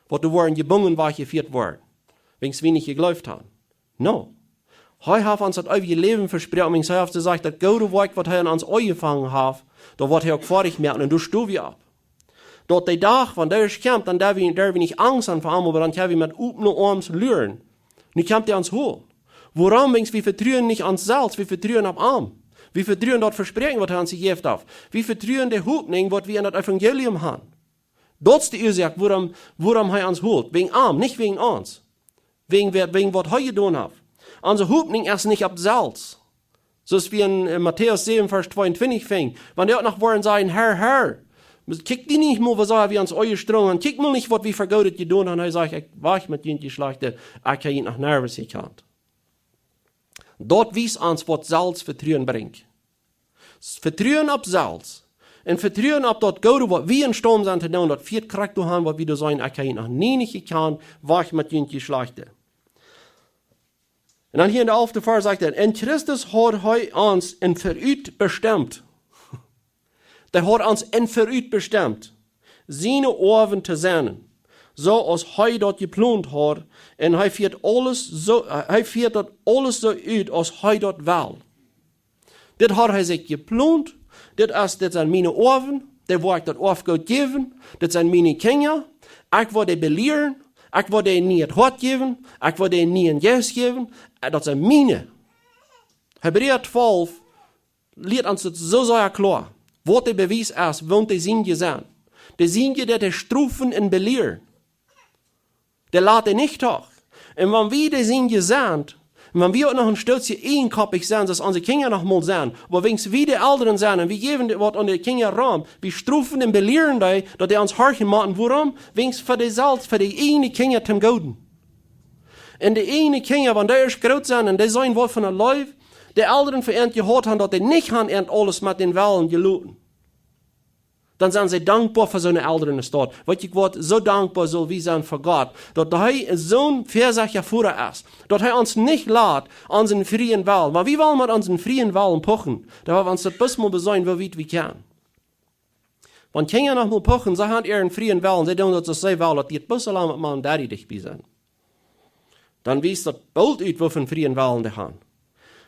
waut doa woaren jebungen, wajchjefieet woaren, wiels wie nich jejleeft haben? No. Hee haft ons daut eewje Läwen vesproaken, wiels hee haft jesajcht, daut goode Woakj, waut hee aun ons aunjefongen haft, daut woat hee uk foadich moaken, un doa sto wie opp. Daut de Dach, wan dee es kjemt, dan derw wie, derw wie nich Angst han ver am, oba dan kjenn wie met opne Oarms luren. Nu kjemt hee ons holen. Wuarom? Wiels wie vetruen nich ons selfst, wie vetruen opp am. Wie vetruen daut Vespräakjen, waut hee ons jejäft haft. Wie vetruen de Hopninj, waut wie en daut Evangelium han. Daut es de Uasoak, wuarom, wuarom hee ons holt. Wäajen am, nich wäajen ons. Wäajen, wäajen waut hee jedonen haft. Onse Hopninj es nich opp selfst. Soo aus wie en, äh, Matäus säwen, Varsch tweeuntwintich finjen. Wan dee uk noch woaren sajen: "Herr, Herr, kjikj die nich mol, woo sea wie ons aunjestrenjt han? Kjikj mol nich, waut wie fa Goodet jedonen han." Hee sajcht: "Ekj, wajch met junt, jie Schlajchte, ekj hab junt noch nirjens jekjant." Daut wiest ons, waut Selfstvetruen brinjt. Vetruen opp selfst. Un vetruen opp daut Goode, waut wie em Staund sent to doonen, daut fieet krakjt doahan, waut wie doa sajen: "Ekj hab junt noch nie nich jekjant, wajch met junt, jie Schlajchte." Un dan hia en de alfte Varsch sajcht hee: "En Christus haud hee ons em Verut bestemt." Dee haud ons em Verut bestemt, siene Oawen to sennen, soo aus hee daut jeplont haud. Un hee fieet aules soo, äh, hee fieet daut aules soo ut, aus hee daut well. Dit haud hee sikj jeplont. Dit es, dit sent miene Oawen. Dee woa ekj daut Oafgoot jäwen. Dit sent miene Kjinja. Ekj woa dee belieren. Ekj woa dee een niet Hoat jäwen. Ekj woa dee een nieen Jeist jäwen. Äh, daut sent miene. Hebräa twalf lieet ons daut soo sea kloa, waut de Bewies es, waut de Sienje sent. De Sienje, dee deit strofen un belieren. Dee lat dee nich too. Un wan wie de Sienje sent, un wan wie uk noch een Stootje eejenkoppich sent, soo aus onse Kjinja noch mol sent, oba wiels wie de Elren sent un wie jäwen dee waut aun de Kjinja Rum, wie strofen un belieren dee, daut dee ons horchen motten. Wuarom? Wiels fa dee selfst, fa de eejne Kjinja toom Gooden. Un de eejne Kjinja, wan dee ieescht groot sent un dee seenen, waut fa eene Leew de Elren fa an jehaut han, daut dee nich han an aules met dän Wellen jeloten, dan sent see dankboa fa soone Elren aus daut. Weetst du waut, soo dankboa sell wie sennen fa Gott, daut hee soon väasechtja Voda es, daut hee ons nich lat onsen frieen Wellen. Wan wie wellen met onsen frieen Wellen puchen, dan woa wie ons daut bloos mol beseenen, woo wiet wie kjennen. Wan Kjinja noch mol puchen, see han äaren frieen Wellen, see doonen daut, soo aus see wellen, daut dee bloos soo lang met Mom un Daddy dicht bie sent. Dan wiest daut boolt ut, waut fa een frieen Wellen dee han.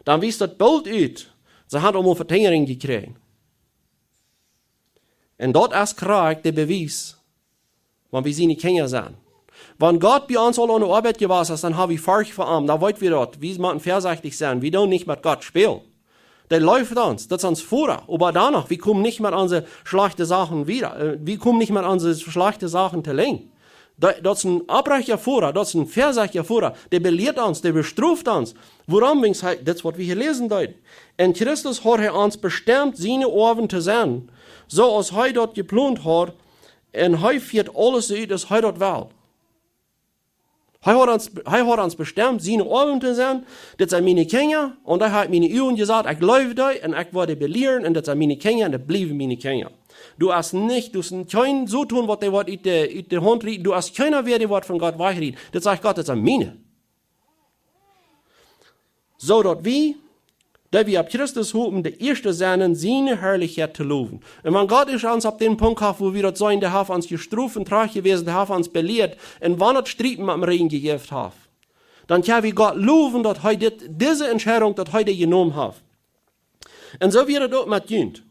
Dan wiest daut boolt ut, see han aul mol Vetinjrinj jekjräajen. Un daut es krakjt de Bewies, wan wie siene Kjinja sent. Wan Gott bie ons aul aun de Oabeit jewast es, dan ha wie Forcht fa am. Dan weet wie daut. Wie motten väasechtich sennen. Wie doonen nich met Gott spälen. Dee leeft ons. Daut es ons Voda. Oba dan noch, wie komen nich met onse schlajchte Sachen wieda. Äh, wie komen nich met onse schlajchte Sachen to Lenjd. Daut, daut es een oprechtja Voda. Daut es een väasechtja Voda. Dee belieet ons. Dee bestroft ons. Wuarom? Wiels hee, dit es, waut wie hia läsen deeden. En Christus haud hee ons bestemt, siene Oawen to sennen, soo aus hee daut jeplont haud. Un hee fieet aules soo ut, aus hee daut well. Hee haud ons, hee haud ons bestemt, siene Oawen to sennen. Dit sent miene Kjinja, un hee haft miene Uagen jesat. Ekj jleew dee, un ekj woa dee belieren, un dit sent miene Kjinja, un dee bliewen miene Kjinja. Doa es nich, doa es kjeen Soton, waut dee woat ut de, ut de Haunt rieten. Doa es kjeena, wäa dee woat von Gott wajchrieten. Dit sajcht Gott, dit sent miene. Soo daut wie, dee wie opp Christus hopen, de ieeschte sennen, siene Harlichkjeit to lowen. Un wan Gott ieescht ons opp dän Punkt haft, wua wie daut seenen, dee haft ons jestroft un trajcht jewäsen, dee haft ons belieet, un wan daut Strieden met am Räajen jejäft haft, dan kjenn wie Gott lowen, daut hee dit, dise Entscheidunk, daut hee dee jenomen haft. Un soo wia daut uk met junt,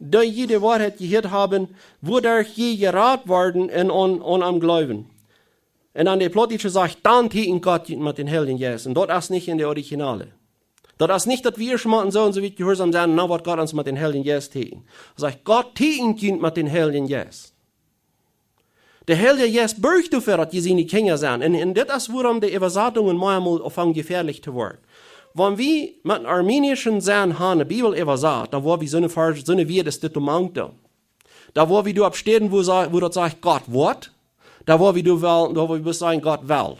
dee jie de Woarheit jehieet haben, wuaderch jie jerat worden un aun, aun am jleewen. Un aun de Plautdietsche sajcht: "Dan tieekjent Gott junt met dän Heiljen Jeist." Un daut es nich en de Originale. Daut es nich, daut wie ieescht motten soo un soo wiet jehuarsom sennen, un dan woat Gott ons met dän Heiljen Jeist tieekjen. Hee sajcht: "Gott tieekjent junt met dän Heiljen Jeist." De Heilje Jeist borcht doafäa, daut jie siene Kjinja sent. Un, un dit es, wuarom de Äwasatungen mau emol aunfangen jefäadlich to woaren. Wan wie met een armeenischen Senn han de Bibel äwasat, dan woa wie soone Varsch, soone Wieed aus dit doa mank doonen. Dan woa wie doa opp Städen, wua sa-, wua daut sajcht: "Gott woat", dan woa wie doa well, dan woa wie bloos sajen: "Gott well."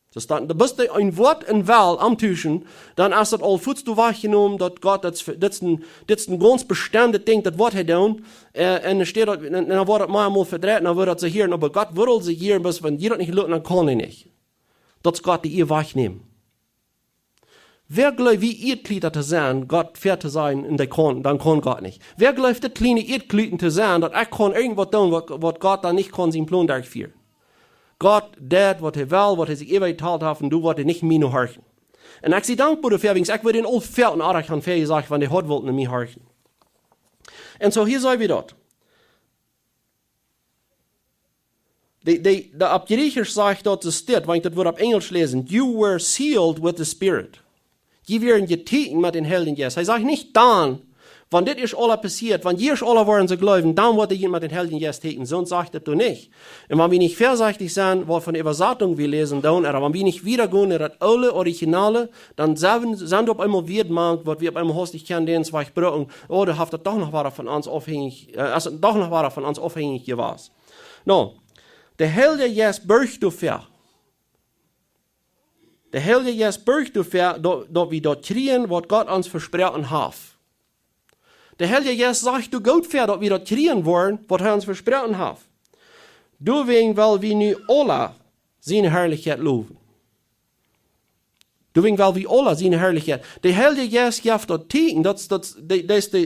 Daut es dan, daut es een Wuat, een Well aum Tuschen, dan es daut aul fuaz doa wajchjenomen, daut Gott, daut es, daut es een, daut es een gaunz bestemdet Dinkj, daut woat hee doonen, äh, un dan steit daut, un, un dan woat daut mau emol vedreit, dan woat daut soo hia, oba Gott woat aul soo hia, bloos wan jie daut nich loten, dan kaun hee nich. Daut es Gott dee Ea wajchnämen. Wäa jleeft, wie Ieedkjlieda to sennen, Gott väa to sennen, un dee kaun, dan kaun Gott nich. Wäa jleeft, dit kjliene Ieedkjlied to sennen, daut ekj kaun irjentwaut doonen, waut, waut Gott dan nich kaun sienen Plon derchfieren? Gott deit, waut hee well, waut hee sikj äwajetalt haft, un doa woat hee nich mie no horchen. Un ekj sie dankboa doafäa, wiels ekj wudd dän aul väl un oajch han väajesajcht, wan dee haud wullt no mie horchen. Un soo hia saj wie daut. De, de, de, opp Jriechisch sajcht daut, soo steit, wan ekj daut Wuat opp Enjelsch läs: "You were sealed with the Spirit." Jie wieren jeteekjent met dän Heiljen Jeist. Hee sajcht nich dan, wan dit es aula passieet, wan jie es aula woaren soo jleewen, dan woat hee junt met dän Heiljen Jeist teekjnen. Soo sajcht daut doa nich. Un wan wie nich väasechtich sent, waut von de Äwasatunk wie läsen doonen, ooda wan wie nich wieda gonen no daut oole Originale, dan sent, sent opp eemol Wieed mank, waut wie opp eemol hastich kjennen dän Zweich brucken, oh, dee haft daut doch noch wada von ons aufhänjich, äh, es daut doch noch wada von ons aufhänjich jewast. Nu, de Heilje Jeist borcht doafäa. De Heilje Jeist borcht doafäa, daut, daut wie daut kjrieen, waut Gott ons vesproaken haft. De Heilje Jeist sorcht doa goot fa, daut wie daut kjrieen woaren, waut hee ons vesproaken haft. Doawäajen well wie nu aula siene Harlichkjeit lowen. Doawäajen well wie aula siene Harlichkjeit. De Heilje Jeist jeft daut Teekjen, daut, daut, de, daut es de,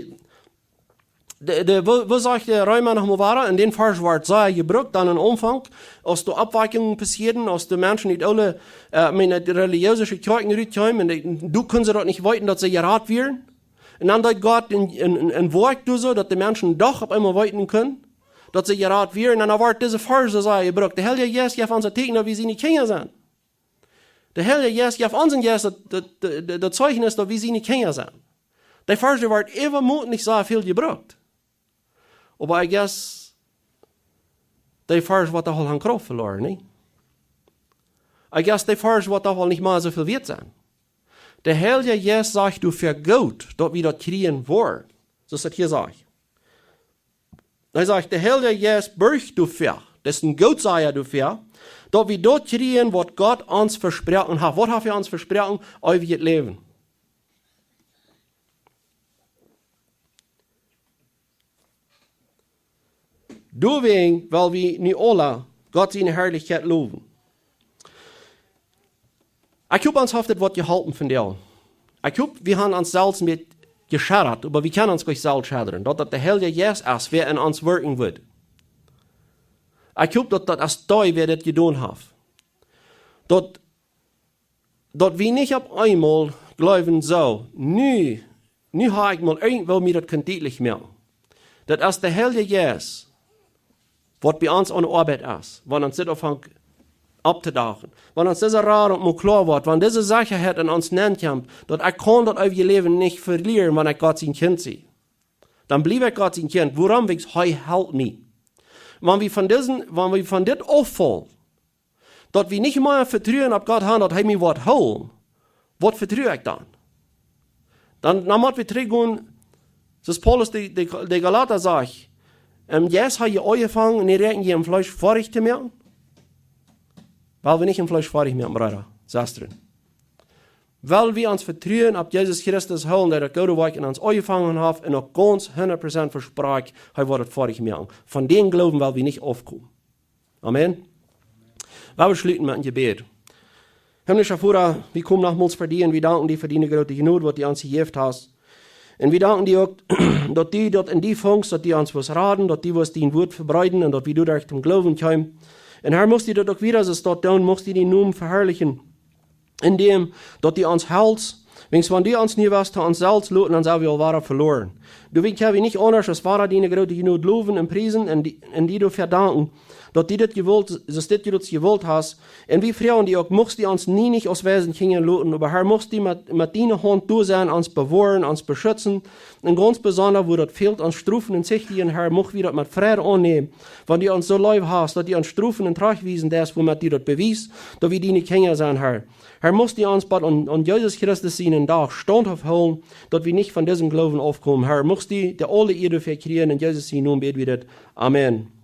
de, de, woo, woo sajcht de Reema noch mol wada? En dän Varsch woat sea jebrukt, dan aum Aunfank, aus doa Oppwakjungen passieeden, aus de Menschen ut aule, äh, mien, de relijeese Kjoakjen rutkjeemen, un de, doa kunnen see daut nich weeten, daut see jerat wieren. Un dan deed Gott een, een, een, een Woakj doa soo, daut de Menschen doch opp eemol weeten kunnen, daut see jerat wieren. Un dan woat dise Varsch soo sea jebrukt. De Heilje Jeist jeft ons daut Teekjen, daut wie siene Kjinja sent. De Heilje Jeist jeft ons een Jeist daut, daut, daut, daut, daut Zeichnis, daut wie siene Kjinja sent. Dee Varsch woat äwahaupt nich soo väl jebrukt. Oba I guess, dee Varsch woat doch aul aun Krauft veloaren, nä? I guess, dee Varsch woat doch aul nich mea soo väl wieet sennen. De Heilje Jeist sajcht doafäa goot, daut wie daut kjrieen woaren. Soo aus daut hia sajcht. Hee sajcht, de Heilje Jeist borcht doafäa, daut es een Gootsaja doafäa, daut wie daut kjrieen, waut Gott ons vesproaken haft. Waut haft hee ons vesproaken? Eewjet Läwen. Doawäajen well wie nu aula Gott siene Harlichkjeit lowen. Ekj hop, ons haft dit waut jeholpen vondoag. Ekj hop, wie haben ons selfst een bät jescheddat, oba wie kjennen ons nich selfst schedden. Daut, daut de Heilje Jeist es, wäa en ons werkjen woat. Ekj hop, daut, daut es dee, wäa dit jedonen haft. Daut, daut wie nich opp eemol jleewen soo, nu, nu hab ekj mol irjentwoo mie daut kunt dietlich moaken. Daut es de Heilje Jeist, waut bie ons aun de Oabeit es, wan ons dit aunfangt opptodoagen. Wan ons dise Radunk mol kloa woat, wan dise Sechaheit en ons nenkjemt, daut ekj kaun daut eewje Läwen nich velieren, wan ekj Gott sien Kjint sie. Dan bliew ekj Gott sien Kjint. Wuarom? Wiels hee helt mie. Wan wie von disen, wan wie von dit auffaulen, daut wie nich mea Vetruen opp Gott haben, daut hee mie woat hoolen, waut vetru ekj dan? Dan, dan mott wie trigjgonen, soo aus Paulus de, de, de Galata sajcht, em Jeist hab jie aunjefongen un nu räakjnen jie em Fleesch foadich to moaken? Well wie nich em Fleesch foadich moaken, Breeda, Sestren. Well wie ons Vetruen opp Jesus Christus hoolen, dee daut goode Woakj en ons aunjefongen haft un uk gaunz hundat Prozent vesprakjt, hee woat daut foadich moaken. Von dän Gloowen well wie nich aufkomen. Amen. Lot ons schluten met een Jebäd. Himmlischa Voda, wie komen nochmols ver die un wie danken die fa diene groote Jnod, waut du ons jejäft hast. Un wie danken die uk, daut du daut en die fungst, daut du ons wurscht raden, daut du wurscht dien Wuat vebreeden un daut wie doaderch toom Gloowen kjeemen. Un Herr, muchst du daut uk wada soo stoakj doonen, muchst du dienen Nomen veharlichen, endäm daut du ons helst, wiels wan du ons nu wurscht to ons selfst loten, dan sent wie aul wada veloaren. Doawäajen kjenn wie nich aundasch aus wada diene groote Jnod lowen un priesen un die, un die doafäa danken, daut du dit jewullt, soo aus du dit jewullt hast. Un wie froagen die uk, muchst du ons nie nich aus Weisjenkjinja loten, oba Herr, muchst du met, met diene Haunt doa sennen, ons bewoaren, ons beschutzen, un gaunz besonda, wua daut fält, ons strofen un zichtjen, Herr, mucht wie daut met Freid aunnämen, wan du ons soo leef hast, daut du ons strofen un trajchtwiesen deist, wuamet du daut bewiest, daut wie diene Kjinja sent, Herr. Herr, muchst du ons bat aun, aun Jesus Christus sienen Dach staundhauft hoolen, daut wie nich von disen Gloowen aufkomen. Herr, muchst du de aule Ea doafäa kjrieen, en Jesus sienen Nomen bäd wie dit. Amen.